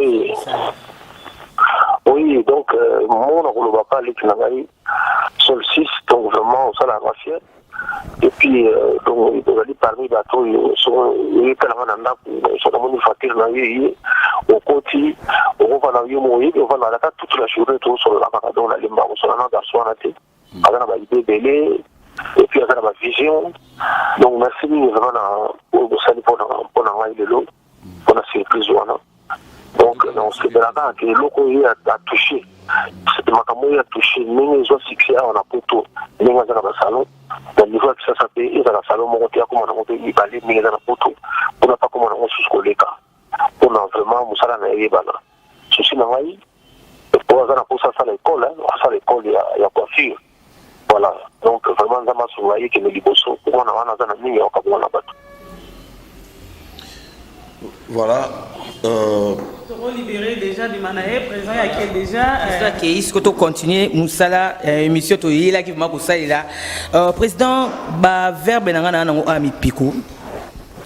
Oui, donc mona koloba pa aleki na ngai Sol 6, donc vraiment osalaka fier. Et puis donc ozali parmi bato oyo soki oyetalanga na ndako, soki namoni voiture na ye, ye okoti, okovanda yo moko, oyebi, ovanda ata toute la journée, tozosolola kaka. Donc nalemba kosola na garçon wana te. Aza na baidée ebele et puis aza na bavision. Donc merci mingi vraiment na oyo bosali mpona ngai lelo, mpona surprise wana. Donc nasepela kaka ke eloko oyo atouche, makambo oyo atouche, ndenge ezwa succès awa na poto, ndenge aza na basalon na niveau ya Kisasa, mpe ezala salon moko te, akoma nango mpe mibale ndenge eza na poto, mpona mpe akoma nango susu koleka, mpona vraiment mosala na eyebana. Souci na ngai, po aza na mposa asala école, asala école ya coiffure. Voilà, donc vraiment Nzambe asunga ye, kende liboso. Mwana wana aza na mingi ya kokabonga na bato. Voilà. Libéré déjà bima na ye, président yake déjà. Président akei, sikoyo tocontinue mosala, émission toyelaki vraiment kosalela. Président, baverbe na ngai na nango awa, mipiko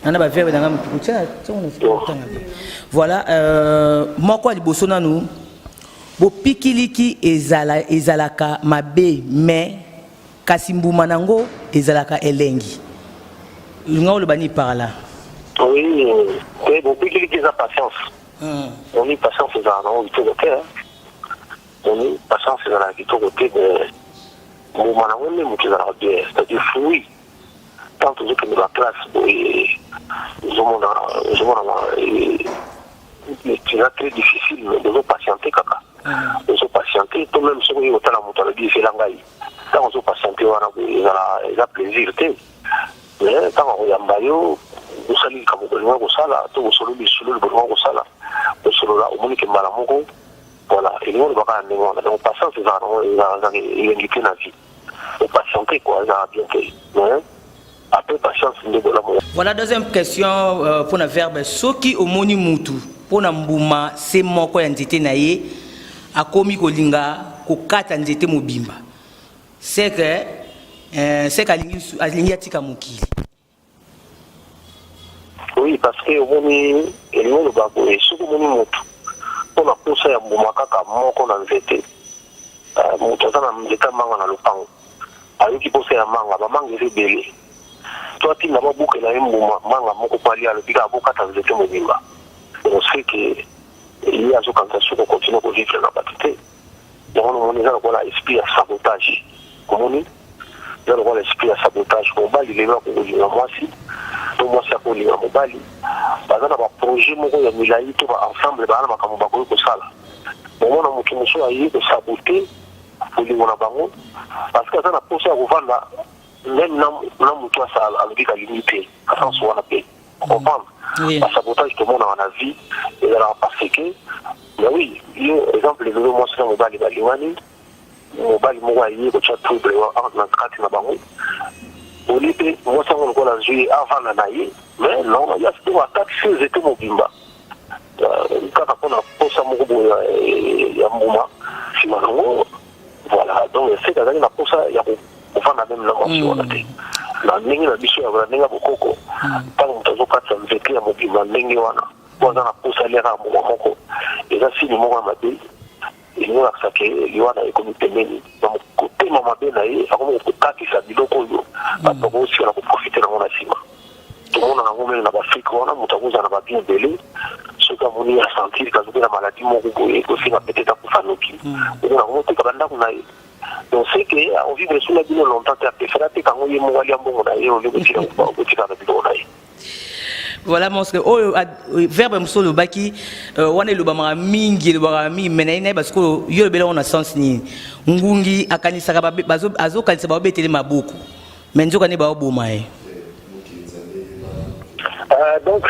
nana, baverbe na ngai mipiko tia tia. Voilà, moko ya liboso nanu: bopikiliki ezala ezalaka mabe, mais kasi mbuma nango ezalaka elengi. Olinga oloba nini par là? Oui, te, bopikiliki eza patience. Oni patience ezalaka nango kitoko te. Oni patience ezalaka kitoko te, mais mbuma nango nde moto ezalaka bien, c'est-à-dire fruit. Tant tozokende baclasse boye, ozomona eza très difficile, mais ozopatiente kaka, ozopatiente. To même soki oyi kotala moto alobi ezela ngai, ntango ozopatiente wana boye, ezala eza plaisir te, mais ntango akoyamba yo, osali likambo bolinga kosala to bosololi lisolo bolinga kosala, kosolola, omoni ke mbala moko, voilà, elingi olobaka na ndenge wana. Donc patience ezalaka nango, ezalaka elengi te na vie. Opatiente quoi, ezalaka bien te, mais après patience nde bolamu. Voilà, deuxième question, mpona verbe: soki omoni mutu mpona mbuma se moko ya nzete na ye akomi kolinga kokata nzete mobimba, c'est que c'est que alingi atika mokili. Oui, parce que omoni, elingi oloba boye: soki omoni motu mpona posa ya mbuma kaka moko na nzete, moto aza na nzete ya manga na lopango, ayoki posa ya manga, bamanga eza ebele, to atinda babukela ye mbuma manga moko po alia, alobi kaka bokata nzete mobimba, donc c'est que ye azokanisa soki okontinue kovivre na bato te. Yango nomoni eza lokola esprit ya sabotage. Omoni, eza lokola esprit ya sabotage. Mobali lelo akokolinga mwasi to mwasi akolinga mobali, baza na baprojet moko ya milai to baensemble, baza na makambo bakoki kosala. Bomona moto mosusu aye kosabote bolingo na bango parce que aza na posa ya kovanda même na motu asa alobi kalingi te, asanso wana mpe comprendre. Basabotage tomonaka na vie ezalaka parce que, mais oui, yo exemple, lelo mwasi na mobali balingani, mobali moko aye kotya trouble na kati na bango. Oli mpe mwasi yango lokola azwi ye avanda na ye, mais non, ya sikoyo akatisi nzete mobimba kaka mpona posa moko boye ya mbuma. Nsima nango, voilà, donc eseke azali na posa ya kovanda même na mwasi wana te. Na ndenge na biso ya na ndenge ya bokoko, ntango moto azokatisa nzete ya mobimba ndenge wana po aza na posa aliaka mbuma moko, eza signe moko ya mabe. Elingi olakisa ke liwa na ye ekomi pembeni. Na kotema mabe na ye, akomi kokatisa biloko oyo bato bakosika na koprofite nango na nsima. Tomona yango même na baAfrike wana, moto akozala na babien ebele, soki amoni asentir kazoki na maladie moko boye ekosenga peut-être akufa noki, omona komoteka bandako na ye. Donc c'est que akovivre suna bino longtemps te, apefera ateka yango, ye moko alia mbongo na ye, olie kotika na biloko na ye. Voilà, monstre oyo, verbe mosusu olobaki wana elobamaka mingi, elobamaka mingi, mais naye nayeba sikoyo yo olobela ngo na sens nini. Ngungi akanisaka azokanisa baobetele maboko, mais nzoka nde baoboma ye. Donc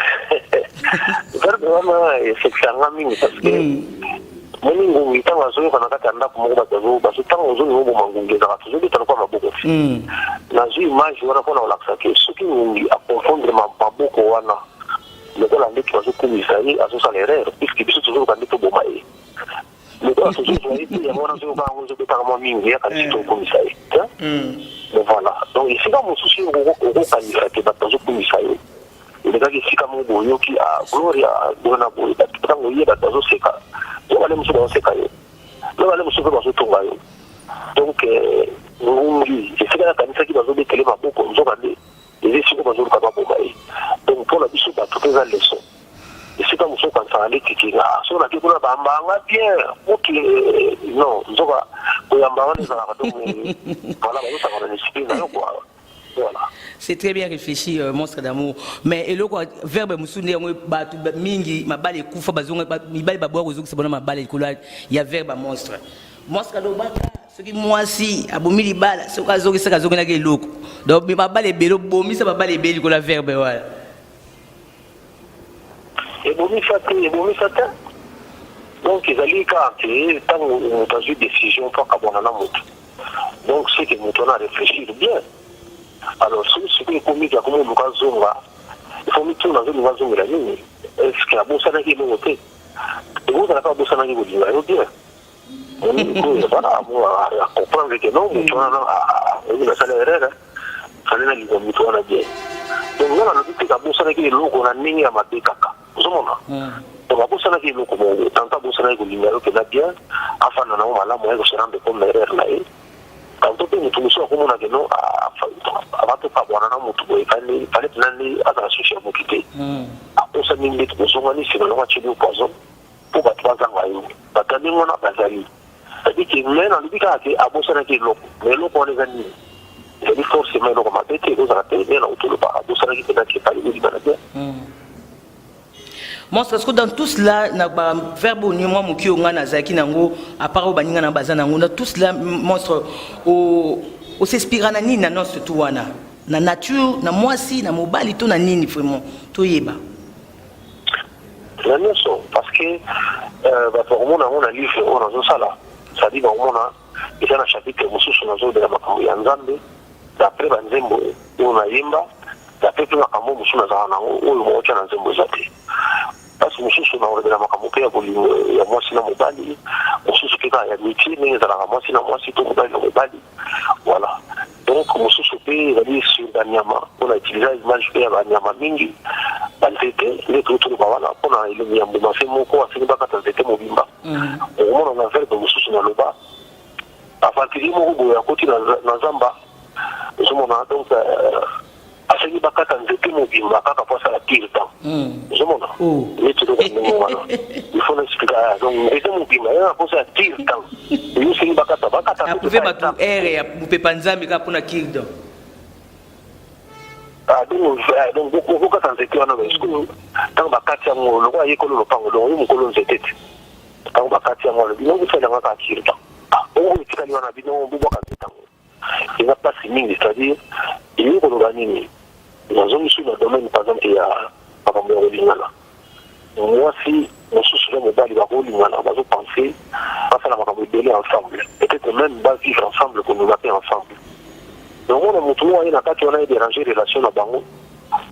verbe wana esekisanga mingi parce que moni ngungi ntango azoyoka na kati ya ndako moko, bato bazo ntango ozolinga oboma ngungi, ezalaka tozobeta lokola maboko te. Nazwi image wana mpona kolakisa ke soki ngungi aconfondre maboko wana lokola ndeti bazokumisa ye, azosala erreur, puisque biso tozoluka nde toboma ye. Lokola tozozwa ye te, yango wana azoyoka yango ezobetaka mwa mingi, yakanisi tokumisa ye te. Mais voilà, donc esika mosusu okokanisa te bato bazokumisa yo, elekaki esika moko boyoki gloria boye na boye, bato ntango ye bato bazoseka yo, bale mosusu bazoseka yo, yo bale mosusu mpe bazotonga yo. Donc ngungi esika nakanisaki bazobetele maboko, nzoka nde eza esika bazoluka baboma ye. Donc mpona biso bato mpe eza leçon. Esika mosusu okanisaka neti kinga soki nake kuna bambanga bien oki, non, nzoka koyamba wana ezalaka. Donc voilà, bazosaka na esprit na yo quoi, voilà. C'est très bien réfléchi, monstre d'amour. Mais eloko verbe mosusu nde yango bato mingi mabala ekufa, bazonga mibali baboya kozongisa bona mabala likolo ya verbe ya monstre. Monstre alobaka soki mwasi abomi libala, soki azongisaka, azongelaka eloko. Donc mabala ebele obomisa, mabala ebele likolo ya verbe wana. Ebomisa te, ebomisa te. Donc ezali kaka te ntango moto azwi décision mpo akabwana na moto, donc c'est que moto wana réfléchir bien. Alors soki sikoyo ekomi akomi oluka azonga, il faut mituna: azolinga azongela nini? Est Est ce que abosanaki eloko te? Ekozala kaka abosanaki kolinga yo bien. Voilà, acomprendre que non, moto wana oyebi nasala erreur, fallait nalinga moto wana bien. Donc nga nalobi te abosanaki eloko na ndenge ya mabe kaka, ozomona. Donc abosanaki eloko moko, tantôt abosanaki kolinga yo mpenza bien, afanda nango malamu, aye kose rendre compte na erreur na ye. Tantôt mpe moto mosusu akomona ke non, avant tokabwana na motu boye, fallait mpenza nde azala susi ya motu te. Akosani nde tozongani nsima nango atieli yo poison mpo bato bazanga yo. Bato ya ndenge wana bazali. C'est-à-dire que mais nalobi kaka ke abosanaki eloko, mais eloko wana eza nini? Ezali forcément eloko mabe te, ekozala te nde na otoloba abosanaki mpenza ke fallait kolibana bien. Monstre, est-ce que dans tout cela, na ba verbe oni mwa moki oyo nga nazalaki nango, à part oyo baninga na baza nango, dans tout cela, monstre, o os'inspira na nini na nyonso tu wana? Na nature, na mwasi, na mobali to na nini vraiment? Toyeba. Na nyonso, parce que bato bakomona yango na livre oyo nazosala, c'est-à-dire bakomona eza na chapitre mosusu nazolobela makambo ya Nzambe d'après banzembo oyo nayemba, d'après mpe makambo mosusu nazala nango oyo moko na nzembo eza te. Place mosusu nakolobela makambo mpe ya bolingo ya mwasi na mobali, mosusu mpe kaka ya métier, ndenge ezalaka mwasi na mwasi to mobali na mobali, voilà. Donc mosusu mpe ezali sur banyama, mpona utiliser image mpe ya banyama mingi, banzete nde totoloba wana mpona elongi ya mbuma se moko asengi bakata nzete mobimba. Okomona na verbe mosusu naloba aventurier moko boye akoti na zamba, ozomona. Donc asengi bakata nzete mobimba kaka po asala cure-dent, ozomona. Neti eloko ndenge wana, il faut naexpliquer. Donc nzete mobimba ye na mposa ya cure-dent, eyo osengi bakata bakata. Aprouve bato ere ya mopepa Nzambe kaka mpona cure-dent. Donc bokata nzete wana, sikoyo ntango bakati yango, lokola ye kolo lopango, donc ye mokolo nzete te, ntango bakati yango alobi: "No, bosalelanga kaka cure-dent oyo etikali wana, bino bobwaka nzete yango." Eza mpasi mingi, c'est-à-dire elingi koloba nini? Nazongi na domaine par exemple ya makambo ya kolingana, mwasi mosusu na mobali bakolingana, bazopense basala makambo ebele ensemble, peut-être même bavivre ensemble, komema mpe ensemble. Donc omona motu moko aye na kati wana, edéranger relation na bango.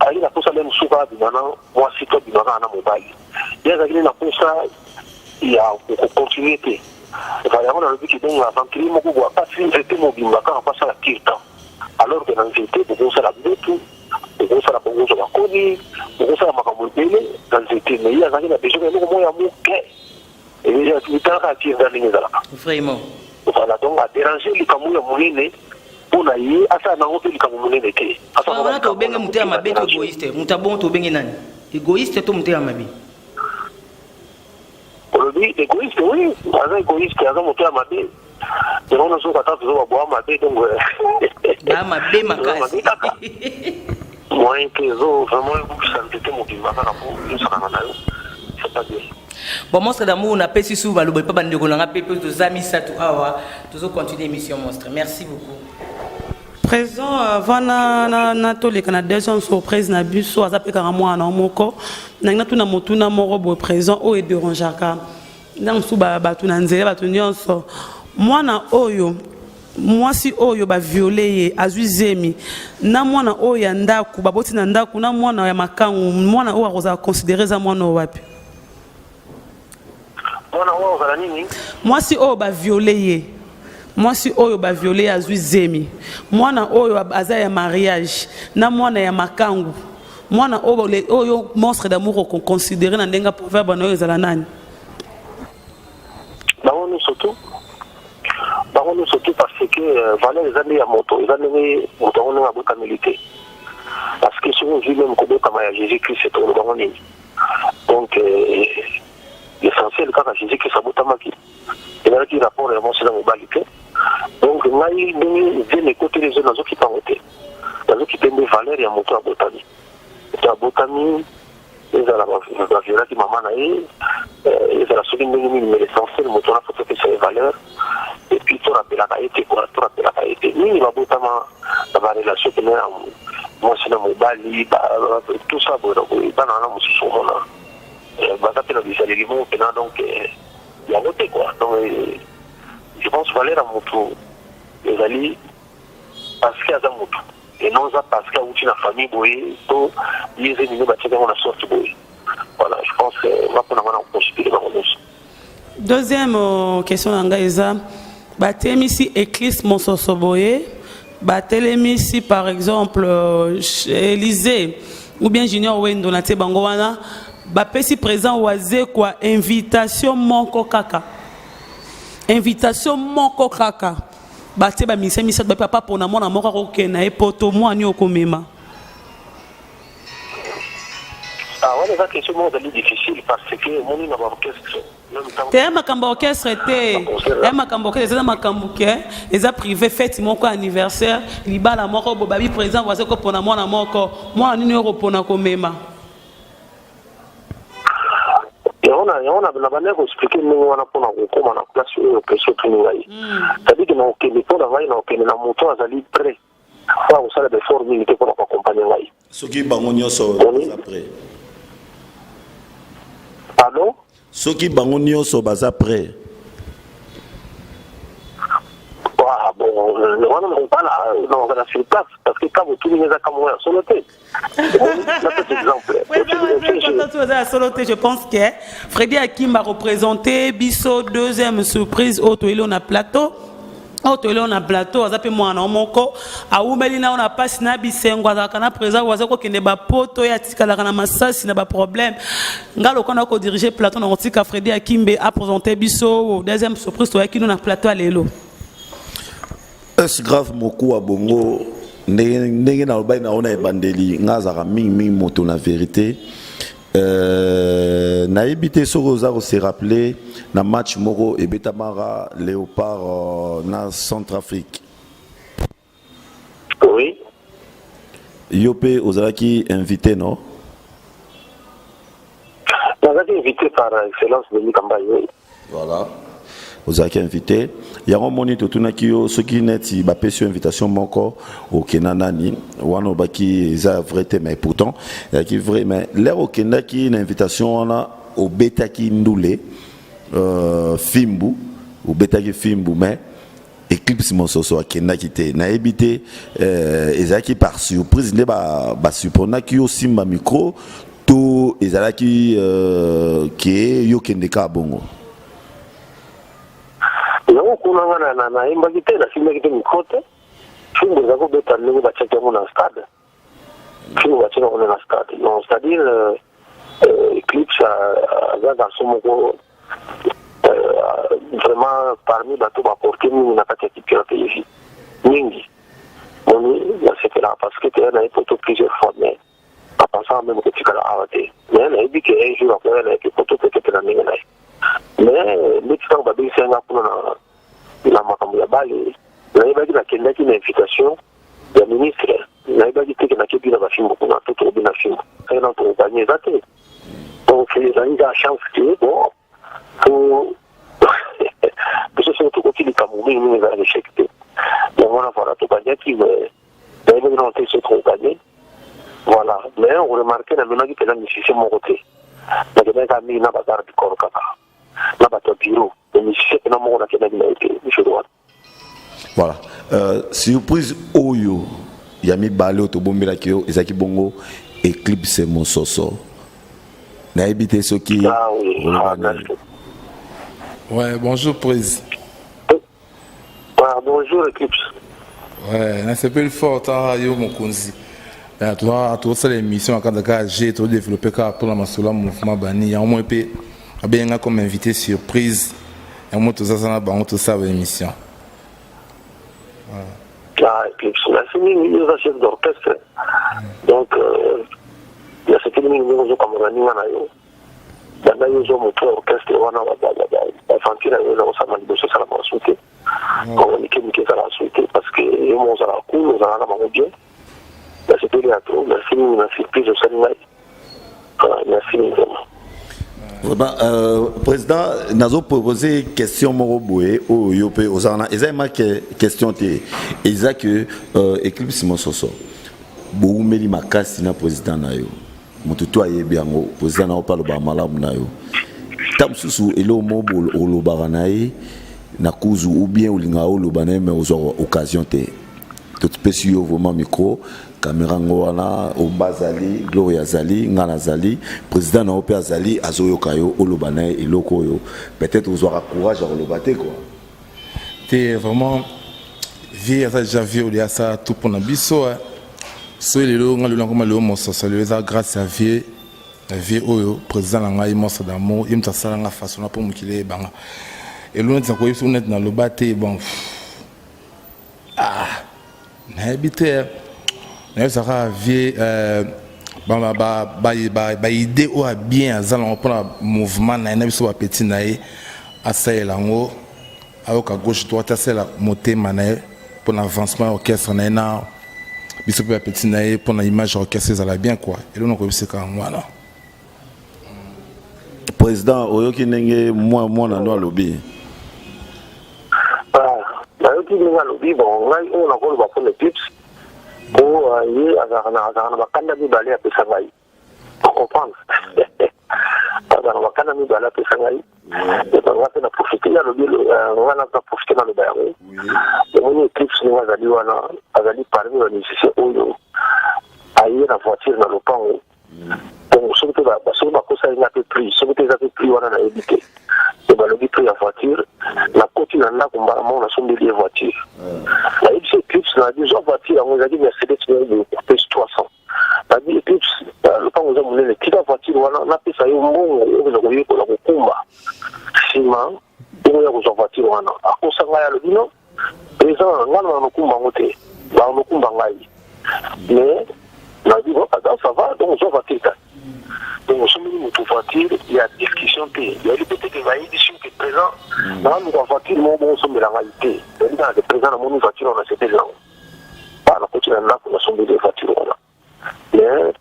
Ayaki na posa nde mosuku abima na mwasi to abima kaka na mobali, ye azalaki nde na posa ya kocontinuer te. Yango nalobi ke donc aventurier moko boye apasi nzete mobimba kaka po asala cure-dent, alors que na nzete bokosala mbetu, bokosala, bokozwa bakoni, bokosala makambo ebele na nzete. Mais ye azalaki na besoin eloko moko ya moke, etalaka cure-dent ndenge ezalaka. Vraiment. Voilà, donc adéranger likambo ya monene mpo na ye asala nango mpe likambo monene te. Wana tobenge motema mabe to égoïste? Moto abongo tobenge nani, égoïste to motema mabe? Olobi égoïste? Oui, aza égoïste, aza moto ya mabe. Yango nazoka ata tozo baboya mabe, donc ba mabe makasi. Moyen te, ezo vraiment ebukisa nzete mobimba kaka po yosakana na yo, c'est pas bien. Bon, Monstre d'amour, napesi su baloba epa bandeko na nga mpe mpe toza misato awa, tozocontinue émission. Monstre, merci beaucoup. Présent, avant na toleka na deuxième surprise na biso, aza mpe kaka mwana moko nangi natuna motuna moko boye. Présent, oyo edérangeaka ntango mosusu bato na nzela, bato nyonso, mwana oyo mwasi oyo baviole ye azwi zemi, na mwana oyo ya ndako baboti na ndako, na mwana ya makangu, mwana oyo akozala considéré eza mwana oyo wapi? Mwana oyo ozala nini? Mwasi oyo baviole ye, mwasi oyo baviole ye azwi zemi, mwana oyo aza ya mariage na mwana ya makangu, mwana oyo, oyo Monstre d'amour okoconsidéré na ndenge ya proverbe na oyo ezala nani? Bango nyonso tu, bango nyonso tu, parce que valeur eza nde ya moto, eza ndenge moto yango ndenge abotameli te. Parce que soki ozwi même kobotama ya Jésus Christ, tokoloba bango nini? Donc l'essentiel kaka Jésus Christ abotamaki, ezalaki rapport ya mwasi na mobali te. Donc ngai ndenge zemi ekoteli, ezo nazokipango te, nazokipe nde valeur ya moto abotami. Moto abotami, ezala baviolaki mama na ye, ezala soki ndenge nini, mais l'essentiel moto wana faut topesa ye valeur et puis torapelaka ye te quoi, torapelaka ye te mingi babotama na barelation pene ya mwasi na mobali, tout ça boye na boye. Bana wana mosusu omona baza mpe na bizaleli moko mpena, donc yango te quoi. Donc je pense valeur ya motu ezali parce que aza motu et non eza parce que awuti na famille boye to ye eza nini, batiaki yango na sorte boye. Voilà, je Deuxième euh, question na ngai eza batelemisi Eclipse Mososo boye, batelemisi par exemple euh, Élysée ou bien Junior Wendo na tie bango wana bapesi président Wazekwa invitation moko kaka invitation moko kaka batie bamise misato bape papa pona mwana moko akokende na ye poto mwana yo okomema. Ah, wana eza question moko ezali difficile parce que omoni na baorchestre te ya makambo ya orchestre te ya makambo orchestre eza makambo ke eza privé fete moko anniversaire libala moko bo babi président voisin kopona mwana moko mwana nini oyo kopona komema yango na yango na bandaki koexplike ndenge wana mpona kokóma na place oyo question otuni ngai c'est-à-dire ke nakokende mpo na ngai nakokende na moto azali prêt mpo akosala baeffort mingi te mpona koaccompagne ngai. Soki bango nyonso baza prêt. Pardon? Soki bango nyonso baza prêt. Ah, bon, wana nakotala nakozala sur place parce que kaka otuni eza kaka moko ya solo te. Napesa exemple. Oza ya solo te, je pense que Freddy Akimba représente biso deuxième surprise oyo toyeli na plateau. Oyo toyeli na plateau aza mpe mwana moko awumeli nao na mpasi na bisengo, azalaka na présent oyo aza kokende bapoto ye atikalaka na masasi na baproblème. Nga lokola na kodirige plateau na kotika Freddy Akimbe apresente biso deuxième surprise toyaki no na plateau ya lelo. Est grave mokuwa bongo ndenge ndenge nalobaki na yo na ebandeli nga azalaka mingimingi moto na vérité. Nayebi te soki oza kose rappeler na match moko ebetamaka Léopard na Centrafrique. Oui. Yo mpe ozalaki invité, non? Nazalaki invité par excellence Denis Kambayi, oui. Voilà, ozalaki invité. Yango omoni totunaki yo soki neti bapesi yo invitation moko okenda nani wana, olobaki eza vrai te, mais pourtant ezalaki vrai. Mais l'heure okendaki na invitation wana, obetaki ndule fimbu, obetaki fimbu, mais Eclipse Mososo akendaki te. Nayebi te ezalaki par surprise nde basurprenaki yo simba micro to ezalaki ke yo kende kaka bongo. Yango kuna nga nayembaki te, nasimbaki te micro te. Fimbu eza kobeta ndenge batiaki yango na stade, fimbu batiaki yango na stade. Non, c'est-à-dire Eclipse aza garçon moko vraiment parmi bato baporte mingi na kati ya culture ya pays mingi. Moni nasepelaka parce que toya na ye poto plusieurs fois, mais apensaka même kotikala awa te. Mais nayebi ke un jour akoya na ye mpe poto peut-être na ndenge na ye. Mais ndeti ntango babengisi nga kuna na makambo ya bale, nayebaki nakendaki na invitation ya ministre, nayebaki te ke nakebi na bafimbo kuna to tokobina fimbo saki na tokoganye eza te. Donc ezali kaka chance ke bon po biso soki tokoki likambo mingi mingi ezalaka échec te. Yango wana, voilà, toganyaki, mais nayebaki nano te soki tokoganye. Voilà, mais oremarke namemaki mpenza musicien moko te, nakendaki kaka mingi na bagarde du corps kaka na bato ya bureau, mais musicien mpena moko nakendaki na ye te jour wana. Voilà, surprise oyo ya mibale oyo tobombelaki yo ezalaki bongo Eclipse Mososo. Nayebi te soki Ah oui, oloba ah, nini. Merci. Ouais, bonjour Prise. Ah, bonjour Eclipse. Ouais, nasepeli fort tala yo mokonzi. Tozosala émission na kati kaka g todéveloppe kaka mpona masolo ya mouvement bani yango moi mpe abenga comme invité surprise yango moi tozaza na bango tosala baémission. Ah, Eclipse, merci mingi. Yo oza chef d'orchestre, donc nasepeli mingi ndenge ozokamona baninga na yo. Banda yo ozwa moto ya orchestre wana, baventure na yo eza kosala liboso esalama su te, bango mike mike ezalaka su te parce que yo moko ozalaka cool, ozalaka na bango bien. Nasepeli ya trop. Merci mingi na surprise osali ngai. Ah, merci mingi vraiment. Vraiment, président, nazo proposer question moko boye oyo yo mpe oza wana eza ema ke question te eza ke Eclipse Mososo boumeli makasi na président na yo, moto to ayebi yango, président na yo mpe alobaka malamu na yo. Ta mosusu eloko moko olobaka na ye na kuzu ou bien olingaka oloba na ye mais ozwaka occasion te, topesi yo vraiment micro. Caméra yango wana, Omba azali, Gloria azali, nga nazali, président na yo mpe azali, azoyoka yo, oloba na ye eloko oyo peut-être ozwaka courage ya koloba te quoi. Te, vraiment, vie aza déjà vie oyo asala tout mpona biso. Soki lelo nga lelo nakoma lelo mososo, lelo eza grâce ya vie, na vie oyo président na ngai Monstre d'Amour, ye moto asalanga façon na mpo mokili eyebanga. Elo neti nakoyebi soki neti naloba te. Bon, ah, nayebi te, nayebisaka vie baidée oyo ya bien aza nango mpona mouvement na ye na biso bapeti na ye, asalela yango, ayoka gauche droite, asalela motema na ye mpona avancement ya orchestre na ye na biso mpe bapeti na ye, mpona image ya orchestre ezala bien quoi. Eloko nakoyebisaka yango wana. Président, oyoki ndenge mwana no alobi? Nayoki ndenge alobi. Bon, ngai oyo nakoloba mpona Eclipse, po ye azalaka na bakanda mibale apesa ngai, ocomprendre? Azala na bakanda mibale apesa ngai. Nga mpe na profite, ye alobi, nga na profite naloba yango. Omoni Eclipse ndenge azali wana, azali parmi bamusicien oyo aye na voiture na lopango. Donc soki te, soki bakosali nga mpe prix, soki te eza mpe prix wana, nayebi te. E balobi prix ya voiture, nakoti na ndako mbala moko, nasombeli ye voiture. Nayebisi Eclipse, na zwa voiture yango, ezalaki Mercedes moko boye, coupe 300. Nabi: "Eclipse, lopango eza monene, tika voiture wana, napesa yo mbongo okeza koyekola kokumba, nsima bongo ya kozwa voiture wana." Akosa ngai, alobi: "Non président, ngai na nokumba yango te, banokumba ngai." Mais nabi: "Bon, ça va, donc ozwa voiture ta." Donc osombeli moto voiture ya discussion te, yali peut-être bayebi soki ke présent naaluka voiture moko bongo osombela ngai te, yali kaka ke présent namoni voiture wana, sepeli yango, ba nakoti na ndako, nasombeli voiture wana. Mais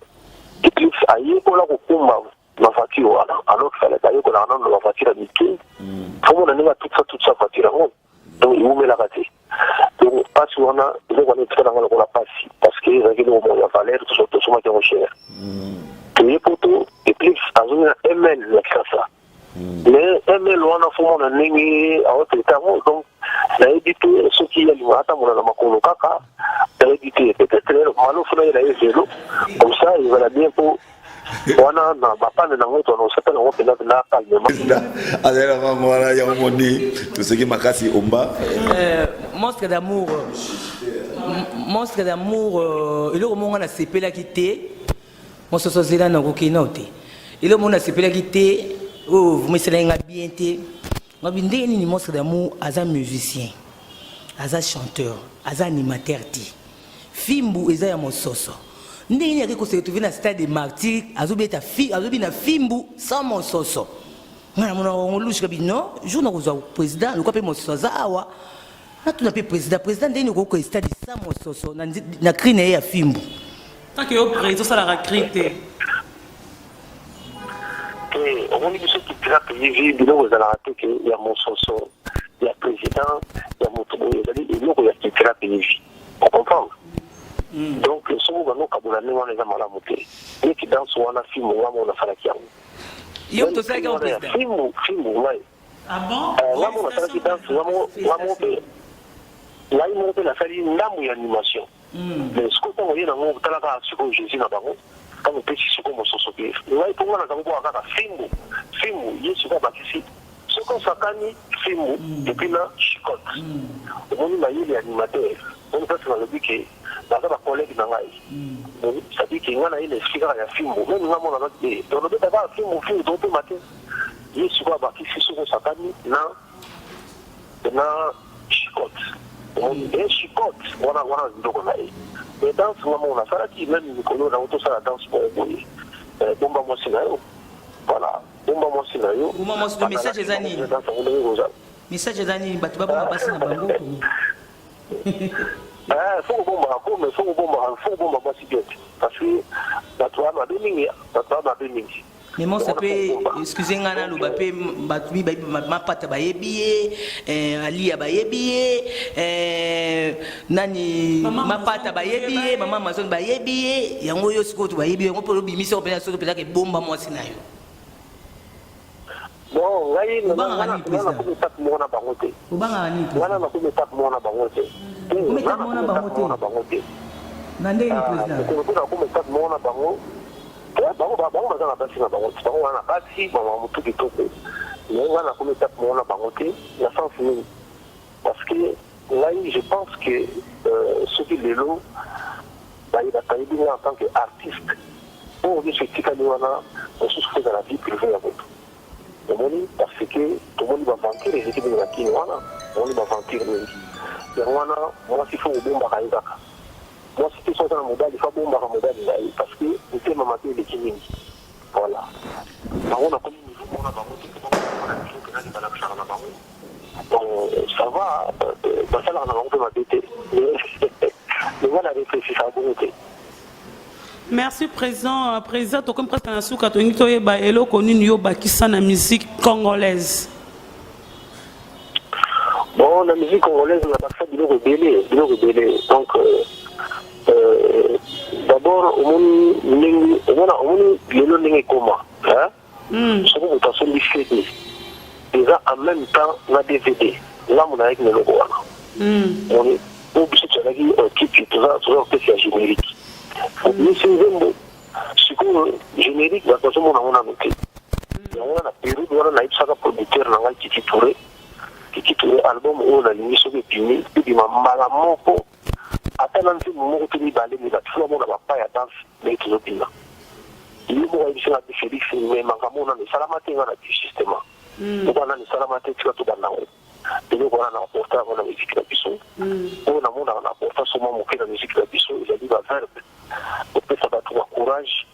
Eclipse ayekola kokumba na voiture wana, alors qu'il fallait ayekolaka nano na bavoiture ya mike. Faut mona ndenge atutisa tutisa voiture yango, donc ewumelaka te. Donc mpasi wana, eloko wana etikala nga lokola mpasi, parce que ezalaki eloko moko ya valeur, tosomaki yango cher. Toye poto, Eclipse azongi na ML na Kisasa, mais ML wana, faut mona ndenge aotraite yango. Donc nayebi te soki alingaka atambola na makolo kaka, nayebi te. Peut-être malofu nayela ye vélo, comme ça ezala bien, mpo wana na bapane nango twana osepela yango mpenza mpenza calmement. Azali nango wana, yango moni toseki makasi, Omba. Monstre d'Amour, Monstre d'Amour, eloko moko nga nasepelaki te, mososo ozela nakoki nao te. Eloko moko nasepelaki te, oyo vumiselaki nga bien te, ngabi ndenge nini Monstre d'Amour aza musicien, aza chanteur, aza animateur te? Fimbu eza ya mososo, ndenge nini ake kose retrouve na Stade de Martyr, azobeta, azobina fimbu sans mososo? Ngai namona yango louche. Kabi non, jour nakozwa président lokwa mpe mososo aza awa, natuna mpe président: "Président, ndenge nini okoki stade sans mososo na cri na ye ya fimbu?" Tant que yo président osalaka cri te. Te, omoni, biso tutila toyebi biloko ezalaka te ke ya mososo, ya président, ya moto boye. Ezali eloko ya kitila toyebi, ocomprendre? Donc soki banokabola ndenge wana, eza malamu te. Neti danse wana, fimbu, nga moko nasalaki yango. Yo moto osalaki yango, président? Fimbu, fimbu ngai. Ah bon? Nga moko nasalaki danse, nga moko mpe, ngai moko mpe nasali ndambu ya animation. Mais sikoyo ntango ye nango otalaka sikoyo Jésus na bango, ntango opesi sikoyo mososo te, ngai mpo nga naza koboka kaka fimbu, fimbu. Ye sikoyo abakisi soki osakani, fimbu, et puis na chicote. Omoni mayele ya animateur, omoni place nalobi ke baza bacollègue na ngai. C'est-à-dire ke ngai na ye na esprit kaka ya fimbu, même nga mona naki te, tolobeta kaka fimbu, fimbu, topema te. Ye sikoyo abakisi soki osakani na chicote. Omoni e chicote wana, wana biloko na ye. Mais danse, nga moko nasalaki. Même mikolo nango tosala danse moko boye, "Bomba mwasi na yo". Voilà, "Bomba mwasi na yo". Bomba mwasi. Message eza nini? Danse yango ndenge kozala. Message eza nini? Bato babomba basi na bango? Faut kobombaka ko, mais faut kobombaka, faut kobomba mwasi bien te, parce que bato baa mabe mingi, bato baa mabe mingi. Mais Monstre mpe, excuse ngai, naloba mpe, bato mi mapata bayebi ye, Alia bayebi ye, nani, mapata bayebi ye, mama Amazon bayebi ye. Yango oyo sikoyo to bayebi yango mpo olobimisi yango mpenza, soki mpenzaka ebomba mwasi na yo. Bon, ngai nakomi étape moko na bango te. Obangaka nini? Wana nakomi étape moko na bango te. Okomi étape moko na bango te? Na bango te. Na ndenge nini président? Mokolo mpe nakoma etape moko na bango te. Bango bango baza na basi na bango, bango wana na basi bamama motu kitoko, mais ngai nakomi etape moko na bango te. Na sens nini? Parce que ngai, je pense que soki lelo bayebi ngai en tant que artiste, oyo nyonso etikali wana mosusu mpe ezala vie privée ya moto. Omoni, parce que tomoni baventure ezeki mingi na kini wana, omoni baventure mingi. Yango wana mwasi faut kobombaka ye kaka mwasi te. So aza na mobali, faut abombaka mobali na ye, parce que motema mabe eleki mingi. Voilà, bango nakomi niveau moko na bango te, mpo na niveau mpenani balakisaka na bango. Bon, ça va, basalaka na bango mpe mabe te, mais nga na réfléchissaka bongo te. Merci, président. Président, tokomi presque na suka. Tolingi toyeba eloko nini yo bakisa na musique congolaise. Bon, na musique congolaise, nabakisa biloko ebele, biloko ebele. Donc d'abord, omoni ndenge omona, omoni lelo ndenge ekoma, soki moto asombi CD, eza en même temps na DVD. Ngambo nayaki na eloko wana, omoni, po biso tozalaki kiti, toza orchestre ya générique. Obimisi nzembo, sikoyo générique bato bazomona yango nano te. Yango wana, na période wana, nayebisaka producteur na ngai Kiki Touré: "Kiki Touré, album oyo nalingi soki ebimi, ebima mbala moko, ata na nzembo moko te, mibale, me bato faut bamona bapa ya danse ndenge tozobima." Ye moko ayebisi nga: "Félix, me makambo nano esalama te." Nga na bi justement moko nano esalama te, tika tobanda yango. Eloko wana na apporta yango na musique na biso. Oyo namonaka na apporta soma moke na musique na biso ezali baverbe, kopesa bato bacourage,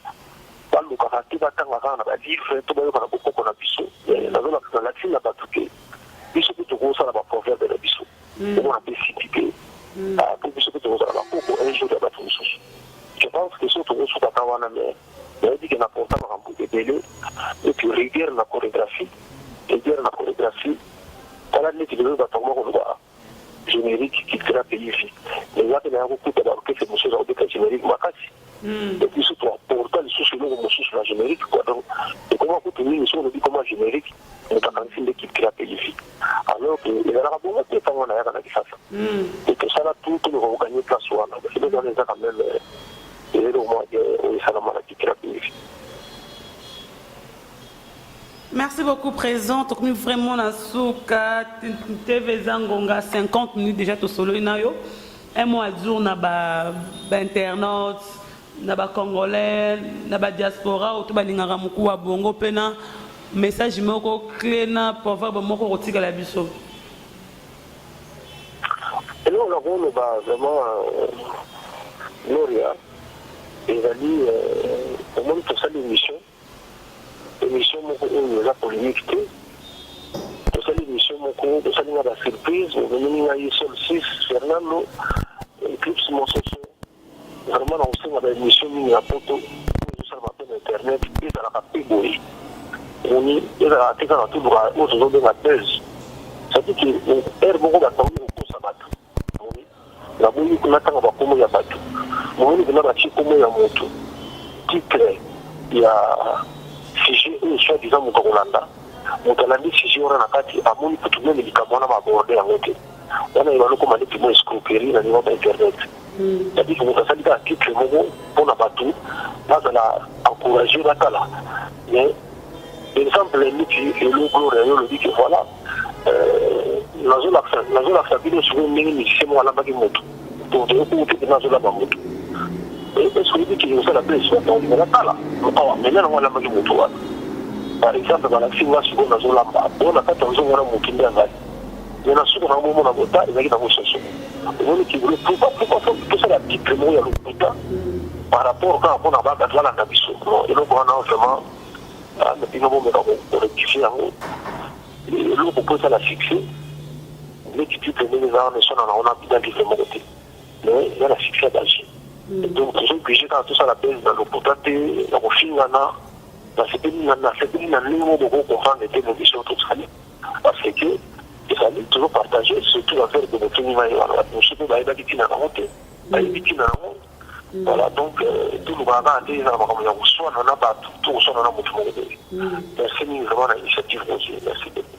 balukaka te batanga kaka na balivre to bayoka na bokoko na biso. Nazolakisa, nalakisi na bato ke biso mpe tokosala baproverbe na biso, omona mpe siti te, mpo biso mpe tokozala bakoko un jour ya bato mosusu. Je pense que so tokosukaka wana, mais nayebi ke na porta makambo ebele. Et puis rigueur na chorégraphie, rigueur na chorégraphie. Tala neti lelo bato bakoma koloba générique Cultura Pays Vie, mais eza mpe naya kokuta baorchestre mosusu eza kobeta générique makasi. Et puis so toaporta lisusu eloko mosusu na générique, quoi. Donc ekoma kutu mingi, soki olobi koma générique, moto akanisi nde Cultura Pays Vie, alors que ezalaka bongo te ntango nayaka na Kisasa. E tosala tout, toluka kogagner place wana. Eloko wana eza quand même eloko moko oyo esalama na Cultura Pays Vie. Merci beaucoup, président. Tokomi vraiment na suka. TV eza ngonga 50 minutes déjà tosololi na yo. Un mot à dire na ba bainternaute, na bacongolais, na badiaspora oyo to balingaka mokuwa bongo, mpe na message moko clé na proverbe moko kotikala biso. Eloko na koloba vraiment, Gloria, ezali omoni, tosali émission moko oyo eza polémique te. Tosali émission moko, tosali nga basurprise, omemeli ngai Sol 6, Fernando Eclipse Mososo. Vraiment, na kosenga baémission mingi na poto oyo ezosalama mpe na internet ezalaka mpe boye. Omoni, ezalaka te kaka toluka oyo tozobenga buzz, c'est-à-dire que heure moko bato bakomi kokosa bato. Omoni, naboyi natanga bakombo ya bato. Momoni mpena batie kombo ya moto, titre ya sujet oyo soit disant moto akolanda. Moto alandi sujet wana, na kati amoni kutu même likambo wana baaborde yango te. Wana ebanda okoma neti mo escroquerie na niveau ba internet, c'est-à-dire que moto asali kaka titre moko mpona bato bazala encourage batala. Mais exemple neti lelo, Gloria, yo olobi ke voilà, nazolakisa bino sikoyo ndenge musicien moko alambaki moto. Donc toyokuku te mpenza azolamba moto. Est-ce oyebi ke osala mpe eswata olinga natala awa mena nango alambaki moto wana? Par exemple, balakisi nga sikoyo nazolamba oyo na kati ya nzongo wana, motu nde azali me na suka nango bomona bota ezalaki nango soso. Omoni kibule, pourquoi tosala titre moko ya lokuta par rapport kaka mpona bato balanda biso? Non, eloko wana vraiment, bino bomeka korectifier yango. Eloko mpo esala succès, neti titre ndenge eza wana, esona nango na bida livre moko te, mais eza na succès ya danger. Donc tozo obligé kaka tosala buzz na lokuta te, na kofingana. Nasepeli na ndenge moko bokocomprendre te mo biso tosali, parce que ezali tozopartage surtout baverbe botuni ngai wana. Bato mosusu mpe bayebaki ntina nango te, bayebi ntina yango. Voilà, donc tolobaka kaka nde ezala makambo ya koswana na bato to koswana na motu moko boye. Merci mingi vraiment na initiative kozwi, merci beaucoup.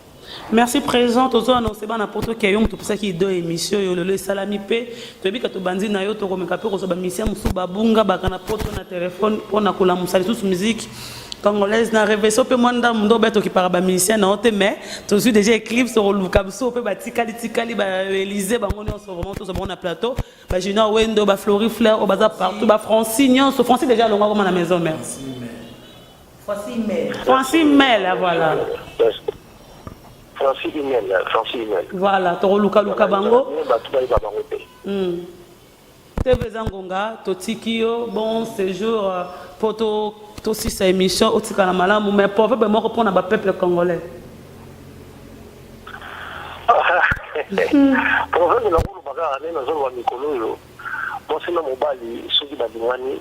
Merci président. Tozo annoncer bana poto ke yo moto opesaki idée émission oyo lelo esalami mpe toyebi ka tobandi na yo, tokomeka mpe kozwa bamisia mosusu babunga baka na poto na telefone mpona kolamusa lisusu musique congolaise na révélation mpe mwa ndambu nde obe tokipaka bamusicien na yo te, mais tozwi déjà Eclipse, tokoluka biso mpe batikali tikali baélise bango nyonso, vraiment tozwa bango na plateau, bajunior Wendo, baflori Fleur oyo baza partout, bafrancis nyonso. Francis déjà alongwa koma na maison mère. Francis Mel, voilà. Francis Imel, Francis Imel. Voilà, tokolukaluka bango. Bato bayeba bango te. TV eza ngonga, totiki yo bon séjour mpo tosisa émission, otikala malamu, mais proverbe moko mpona bapeuple congolais. Proverbe nakoloba kaka nde nazoloba mikolo oyo: mwasi na mobali soki balingani,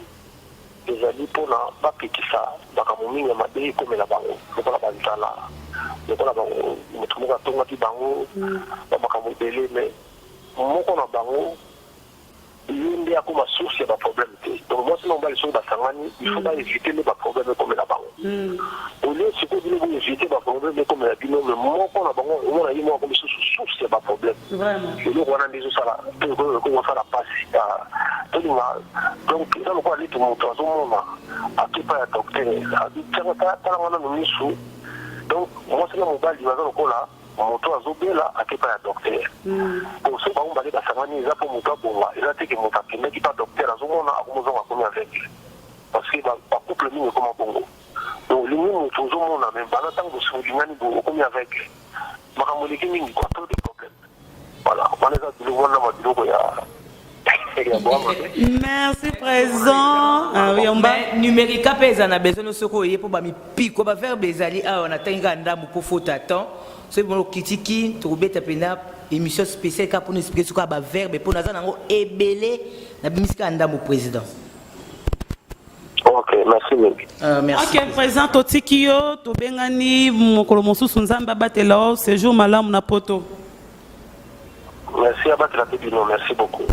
ezali mpona bapekisa makambo mingi ya mabe ekomela bango, lokola banzala, lokola bango moto moko atongaki bango bamakambo ebele, mais moko na bango ye nde akoma source ya baproblème te. Donc mwasi na mobali soki basangani, il faut baéviter nde baproblème ekomela bango. Olie sikoyo bino boéviter baproblème ekomela bino, mais moko na bango omona ye moko akomi susu source ya baproblème. Eloko wana nde ezosala ekokosala mpasi tolinga. Donc eza lokola neti moto azomona akepa ya docteur, abi talanga nano misu. Donc mwasi na mobali baza lokola moto azobela akepa ya docteur. Bon, soki bango bale basangani, eza mpo moto abonga, eza te ke moto akendaki pa docteur azomona akomozonga akomi aveugle, parce que bacouple mingi ekoma bongo. Donc olingi moto ozomona, mais bana ntango bosi olingani bo okomi aveugle, makambo eleki mingi quoi, trop de problème. Voilà, wana eza biloko wana mabiloko ya Merci président. Ah oui, on va. Numérica mpe eza na besoin soki oye mpo bamipiko baverbe ezali awa natangi kaka ndambo mpo fota temps. Soki bona okitiki, tokobeta mpena émission spéciale kaka mpona expliquer soki baverbe, mpo naza nango ebele, nabimisi kaka ndambo, président. Ok, merci mingi. Merci. Ok président, totiki yo, tobengani mokolo mosusu. Nzambe abatela yo, séjour malamu na poto. Merci, abatela mpe bino, merci beaucoup.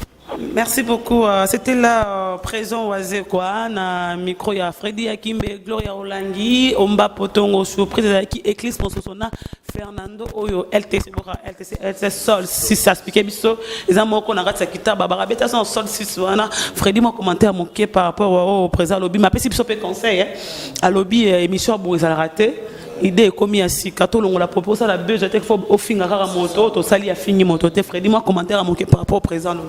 Merci beaucoup. C'était là présent Oisé quoi na micro ya Freddy Akimbe, Gloria Olangi, Omba Potongo, surprise qui Eclipse Mososona, Fernando Oyo LTC boka LTC LTC Sol 6 ça expliqué biso eza moko na kati ya kitaba barabeta son Sol 6 wana. Freddy, mon commentaire moke par rapport au président lobi ma pesi biso pe conseil hein, alobi émission bo ezala raté, idée ekomi ya sika, tolongola propos osala besoin te, faut ofinga kaka moto tosali afingi moto te. Freddy, moi commentaire ya moke par rapport au président lobi.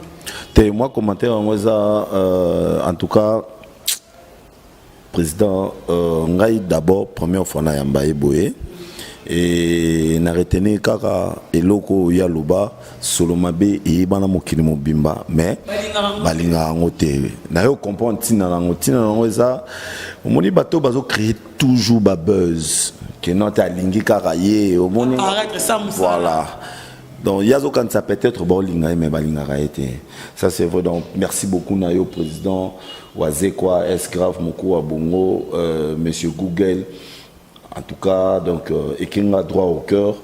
Te, moi commentaire yango eza en tout cas président, ngai d'abord première fois na yamba ye boye e na retenir kaka eloko oyo aloba: solo mabe eyebana mokili mobimba, mais balingaka yango te. Nayo comprendre ntina nango. Ntina nango eza omoni bato bazocréer toujours babuzz keno te, alingi kaka ye, omoni. Arrête ça, mosala. Voilà, donc ye azokanisa peut-être baolinga ye, mais balingaka ye te, ça c'est vrai. Donc merci beaucoup na yo président Wazekwa S Grave Moko wa Bongo, monsieur Google, en tout cas. Donc ekenga droit au cœur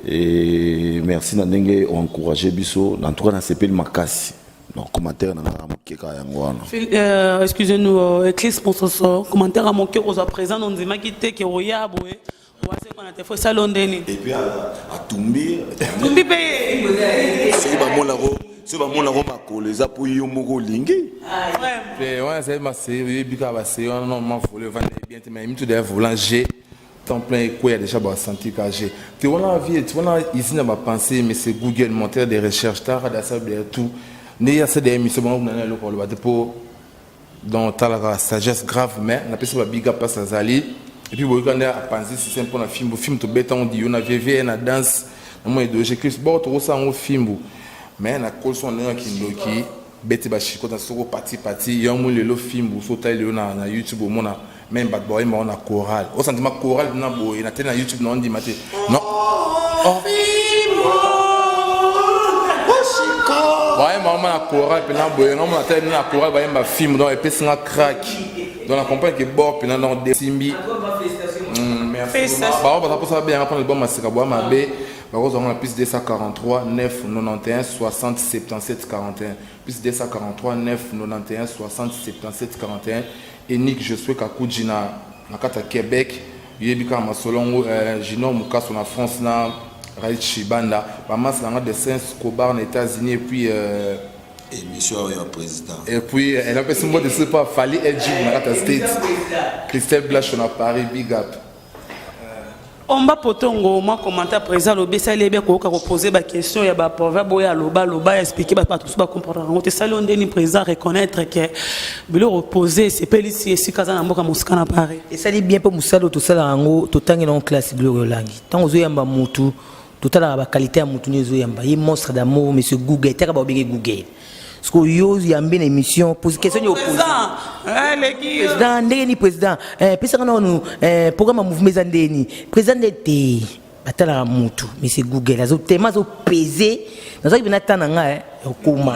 et merci na ndenge oencourage biso. En tout cas nasepeli makasi. Donc commentaire na ngaka moke kaka yango wana. Excusez-nous, Eclipse Monsoso, commentaire à mon cœur aux présent, on dit te ke oya boye wase kona te fo esala ndeni. Et puis atumbi. Tumbi mpe. Soki bamonako makolo eza mpo yo moko olingi. Te, wana ezali maseye, oyebi kaka baseye wana normalement volant evanda bien te, mais mitu deya volant G temps plein ekweya déjà, basanti ka G te wana vie ti wana usine ya bapense. Mais c'est Google, moteur de recherche, taka dasala deya tout nde asa deya émission bango kuna na eloko aloba te mpo donc talaka sagesse grave, mais napesi babiga place azali. Et puis boyoka nde apanzi système mpona fimbu film tobetango diyo na vv na danse na moi edoge Chris boko tokosala yango fimbu, mais na koliso ndenge ya kindoki beti bashikota soko pati pati yango lelo fimbu. So otali lelo na YouTube, omona même bato bayemba na chorale, osentiment chorale na boye na te na YouTube na ondima te non. Oh. Bayemba ngo na chorale mpena boye, nga mona tali na chorale bayemba film, donc epesinga crack, donc na comprendre ke bord mpena donc desimbi. Merci. Bango baza mposa babengaka mpona liboma masika boya mabe, bakozwa ngo na +243 9 91 60 77 41, +243 9 91 60 77 41. Enik Josue Kakuji na kati ya Québec, yoyebi kaka masolo yango, Junior Mokaso na France na Rai Chibanda bamasi na nga de Saint Escobar na États-Unis et puis euh, émission oyo ya président et puis elle apesi mbote soki mpo afali edjib na kati ya States Christelle Blache na Paris big up. Omba Potongo, mwa commentaire président alobi esali ye bien koyoka kopose ba question ya ba proverbe oyo aloba aloba expliquer bato bato mosusu bacomprendre yango te. Esali yo ndeni président reconnaître que biloko pose esepelisi esika aza na mboka mosika na Paris? Esali bien mpo mosala oyo tosalaka yango, totangela yango classe. Gloire Olangi, ntango ozoyamba mutu, totalaka baqualité ya mutu nde ezoyamba ye. Monstre d'amour, monsieur Google, tiaka baobenge Google. Sikoyo yo yambi na émission, pose question nini opose président, ndenge nini président pesaka nanu programme ya mouvement eza ndenge nini président? Nde te batalaka mutu, monsieur Google azotema, azopese. Nazalaki mpena ta na ngai okoma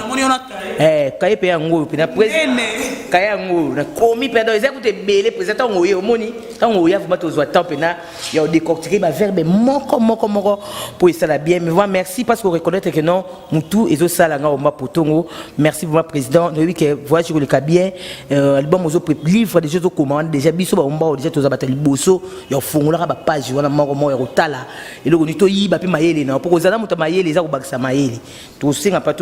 kaye mpe yango oyo mpena kaye yango oyo nakomi mpe donc eza kutu ebele. Président, ntango oye, omoni ntango oya vraiment tozwa temps mpena ya odécortiquer baverbe moko moko moko mpo esala bien. Mais vraiment merci parce que reconnaître que non, mutu ezosala nga Omba Potongo. Merci vraiment président, noyebi ke voyage koleka bien. Album ozo livre déjà ozokoma wana déjà, biso baomba oyo déjà toza bato ya liboso ya kofungolaka bapage wana moko moko ya kotala eloko nini toyiba mpe mayele na mpo kozala moto ya mayele eza kobakisa mayele. Tosenga mpa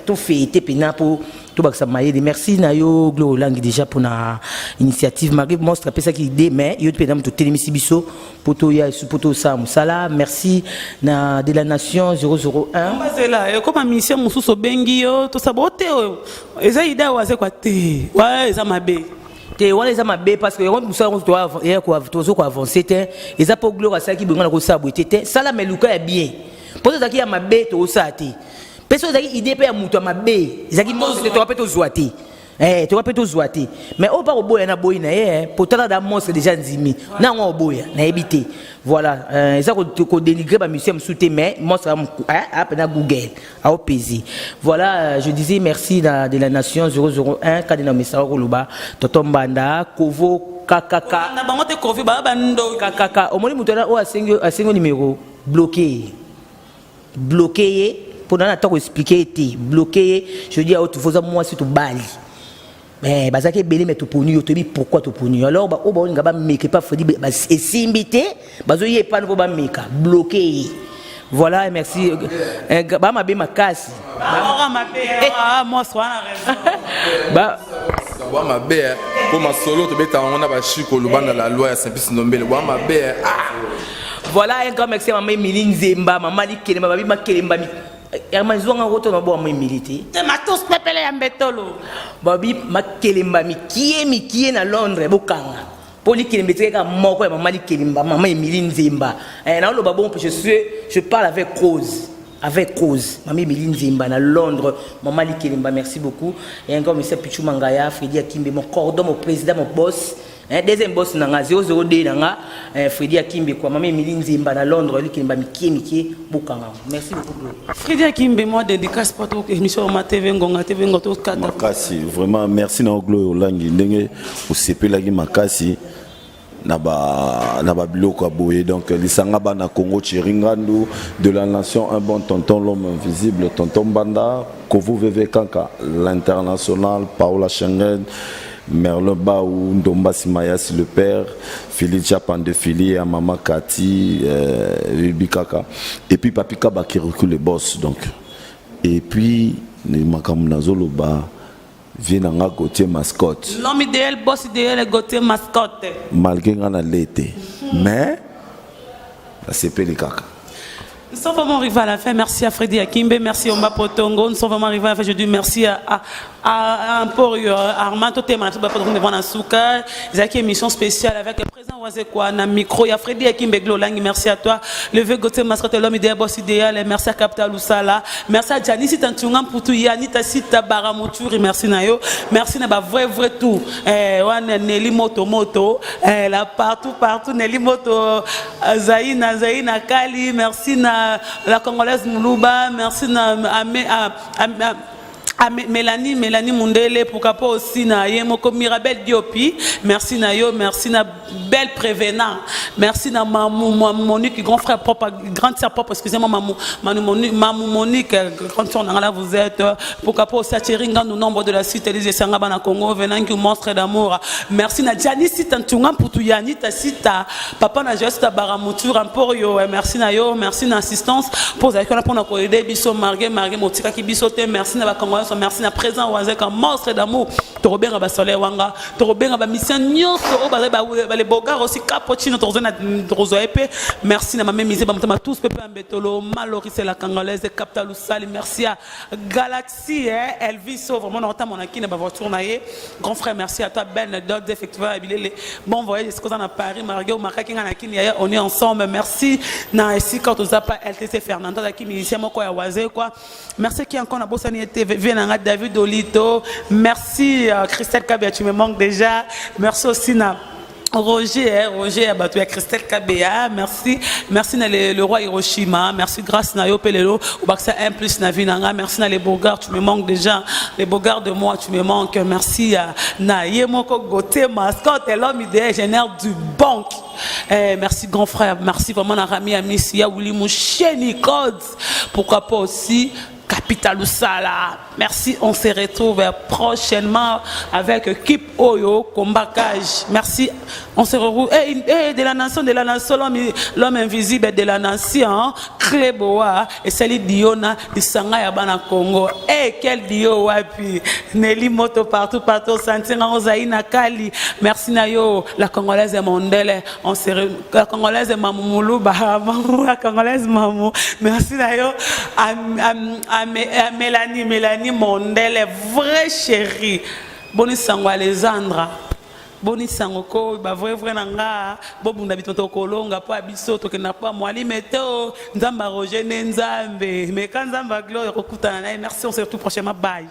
tofete mpena mpo tobakisa mayele. Merci na yo Glo Olangi déjà mpona initiative, malgré monstre apesaki idée, mais yo mpenza moto otelemisi biso mpo toya esu mpo tosala mosala. Merci na de la nation 001. Bazela ekoma mission mosusu obengi yo tosaba o te, oyo eza ide oyo azekwa te, wana eza mabe. Te, wana eza mabe parce que yango mosala yango tozo koavance te. Eza mpo Gloire asalaki boye, nga na kosala boye te. Te, sala meluka ya bien mpo so ezalaki ya mabe tokosala te, mpe so ezalaki idée mpe ya moto ya mabe ezalaki monstre te, toka mpe tozwa te. Toka mpe tozwa te. Mais oyo mpa koboya na boyi na ye po tala da monstre déjà ndimi na yango oboya nayebi te. Voilà, eza kodénigrer bamusicien mosusu te, mais monstre apena Google aopesi. Voilà, je disais merci na de la nation 001 kade na mesaka koloba tonton Mbanda Kovo kkk. Na bango te, Kovi baa bando. Kkk, omoni moto wana oyo asengi numéro, bloqué, bloqué ye mpo na ntango expliquer ye te, bloqué ye. Je dis ayo tofoza mwasi tobali. Bazalaki ebele me toponi yo, toyebi pourquoi toponi yo. Alors oyo baolinga bameka epa Fredi esimbi te, bazoye epana mpo bameka, bloqué ye. Voilà, merci. Bamabe makasi. Bwa mabe mpo masolo tobeta yango na bashiko lobanda la loi ya Simplice Ndombele, bwa mabe. Voilà, un grand merci à mama Emili Nzemba, mama Likelemba, babi makelemba Herman zwanga koto na bo mama Emili te. Te matos pepele ya mbetolo. Babi makelemba mikie mikie na Londres bokanga. Po likelemba etikaki kaka moko ya mama Likelemba, mama Emili Nzemba. Naoloba bon, je suis je parle avec cause. Avec cause. Mama Emili Nzemba na Londres, mama Likelemba, merci beaucoup. Et encore monsieur Pichou Mangaya, Freddy Akimbe, mon cordon, mon président, mon boss. Hein, deuxième boss nanga 002 nanga Freddy Akimbe quoi, mama Emili Nzemba na Londres, likelemba mikie mikie bokanga. Merci beaucoup Claude. Freddy Akimbe, moi dédicace pour toi émission ma TV Ngonga TV Ngonga to kata. Makasi vraiment merci na Gloire Olangi ndenge osepelaki makasi na ba na ba biloko ya boye. Donc lisanga bana Congo, Thierry Ngandu de la nation, un bon tonton, l'homme invisible, tonton Banda Kovu VV Kanka l'international, Paola Schengen, Merlin Baou, Ndomba Simayasi le père, Philippe Japan de Philly, à Mama Kati, Bikaka, et puis Papi Kaba qui recule le boss. Donc et puis makambo nazoloba vie nanga Gauthier Mascotte. L'homme idéal, boss idéal, Gauthier Mascotte. Malgré nga na lete, mais nasepeli kaka. Nous sommes vraiment arrivés à la fin. Merci à Freddy Akimbe, merci Omba Potongo. Nous sommes vraiment arrivés à la fin. Je dis merci à Emporio, Armand Totema, Souka. Zaki, émission spéciale avec le président Wazekwa, na micro. Il y a Freddy Akimbe Glolangi, merci à toi. Le vieux Gauthier Mascotte, l'homme idéal, boss idéal. Merci à Capital Oussala. Merci à Janice Tantunga Mputu, Yanita Sita Baramoutouri, merci Nayo. Merci na ba vrai vrai tout. Wana Nelly Moto Moto, là partout partout Nelly Moto, Zaina Zaina Kali, merci na la Congolaise Moulouba, merci na Amé, À Mélanie, Mélanie Mundele, pourquoi pas aussi na ye moko Mirabel Diopi. Merci na yo, merci na belle prévenant. Merci na Mamou Monique, grand frère propre, grande sœur propre, excusez-moi, Mamou, Mamou Monique, grande sœur, là vous êtes. Pourquoi pas aussi à Thierry Ngandou, nombre de la suite, Elise Sanga Bana Congo, venant qui monstre d'amour. Merci na Gianni Sita Ntunga Mputu Yanita Sita, papa na Josta Baramutu, Emporio, merci na yo, merci na assistance. Pour vous avez pour na aider biso margué, margué, motika ki biso te, merci na ba Congolais, merci na présent Wazek, monstre d'amour. Torobenga ba soleil wanga, torobenga ba mission nyonso, oyo bazali ba les bogards aussi cappuccino tozona tozwa pe. Merci na mame mise ba mutama tous pepe ambetolo Malori, c'est la congolaise Capital Sali. Merci à Galaxy, hein, Elvis, oh, vraiment on mon akina ba voiture na ye. Grand frère, merci à toi Ben Dodds, effectivement bilele. Bon voyage, est-ce qu'on a Paris Marguerite Makaki na kini ya, on est ensemble. Merci na esika toza pa LTC Fernando qui musicien moko ya waze quoi. Merci qui encore na bosani TV na David Olito. Merci Christelle Kabia, tu me manques déjà. Merci aussi na Roger, hein, Roger, bato ya Christelle Kabea, merci. Merci na le roi Hiroshima, merci grâce na yo pelelo, obakisa un plus na vie nanga, merci na les Bogards, tu me manques déjà. Les Bogards de moi, tu me manques. Merci à na Yemoko Goté, mascotte, l'homme idéal, génère du banque. Eh, merci grand frère, merci vraiment na Rami Amisi, ya Willy Moucheni Codes. Pourquoi pas aussi Capital Sala. Merci, on se retrouve prochainement avec Kip Oyo, Kombakage. Merci, on se retrouve. Eh, eh, de la nation, l'homme invisible de la nation, hein? Cléboa, et celle Diona, du Sanga Yabana Congo. Eh, quel Dio, wapi. Nelly Moto partout, partout, Sentir Ozaïna Kali. Merci Nayo, la Congolaise est mondele. On se re... La Congolaise est Mamou bah, Mamou, la Congolaise Mamou. Merci Nayo. À Mélanie, Mélanie Mondele, vraie chérie. Boni sango Alexandra. Boni sango ko ba vrai vrai nanga bobunda bitoto kolonga po biso tokenda pa mwali meto nzamba Roger ne nzambe mais quand nzamba gloire kokutana na ye. Merci, on se retrouve prochainement, bye.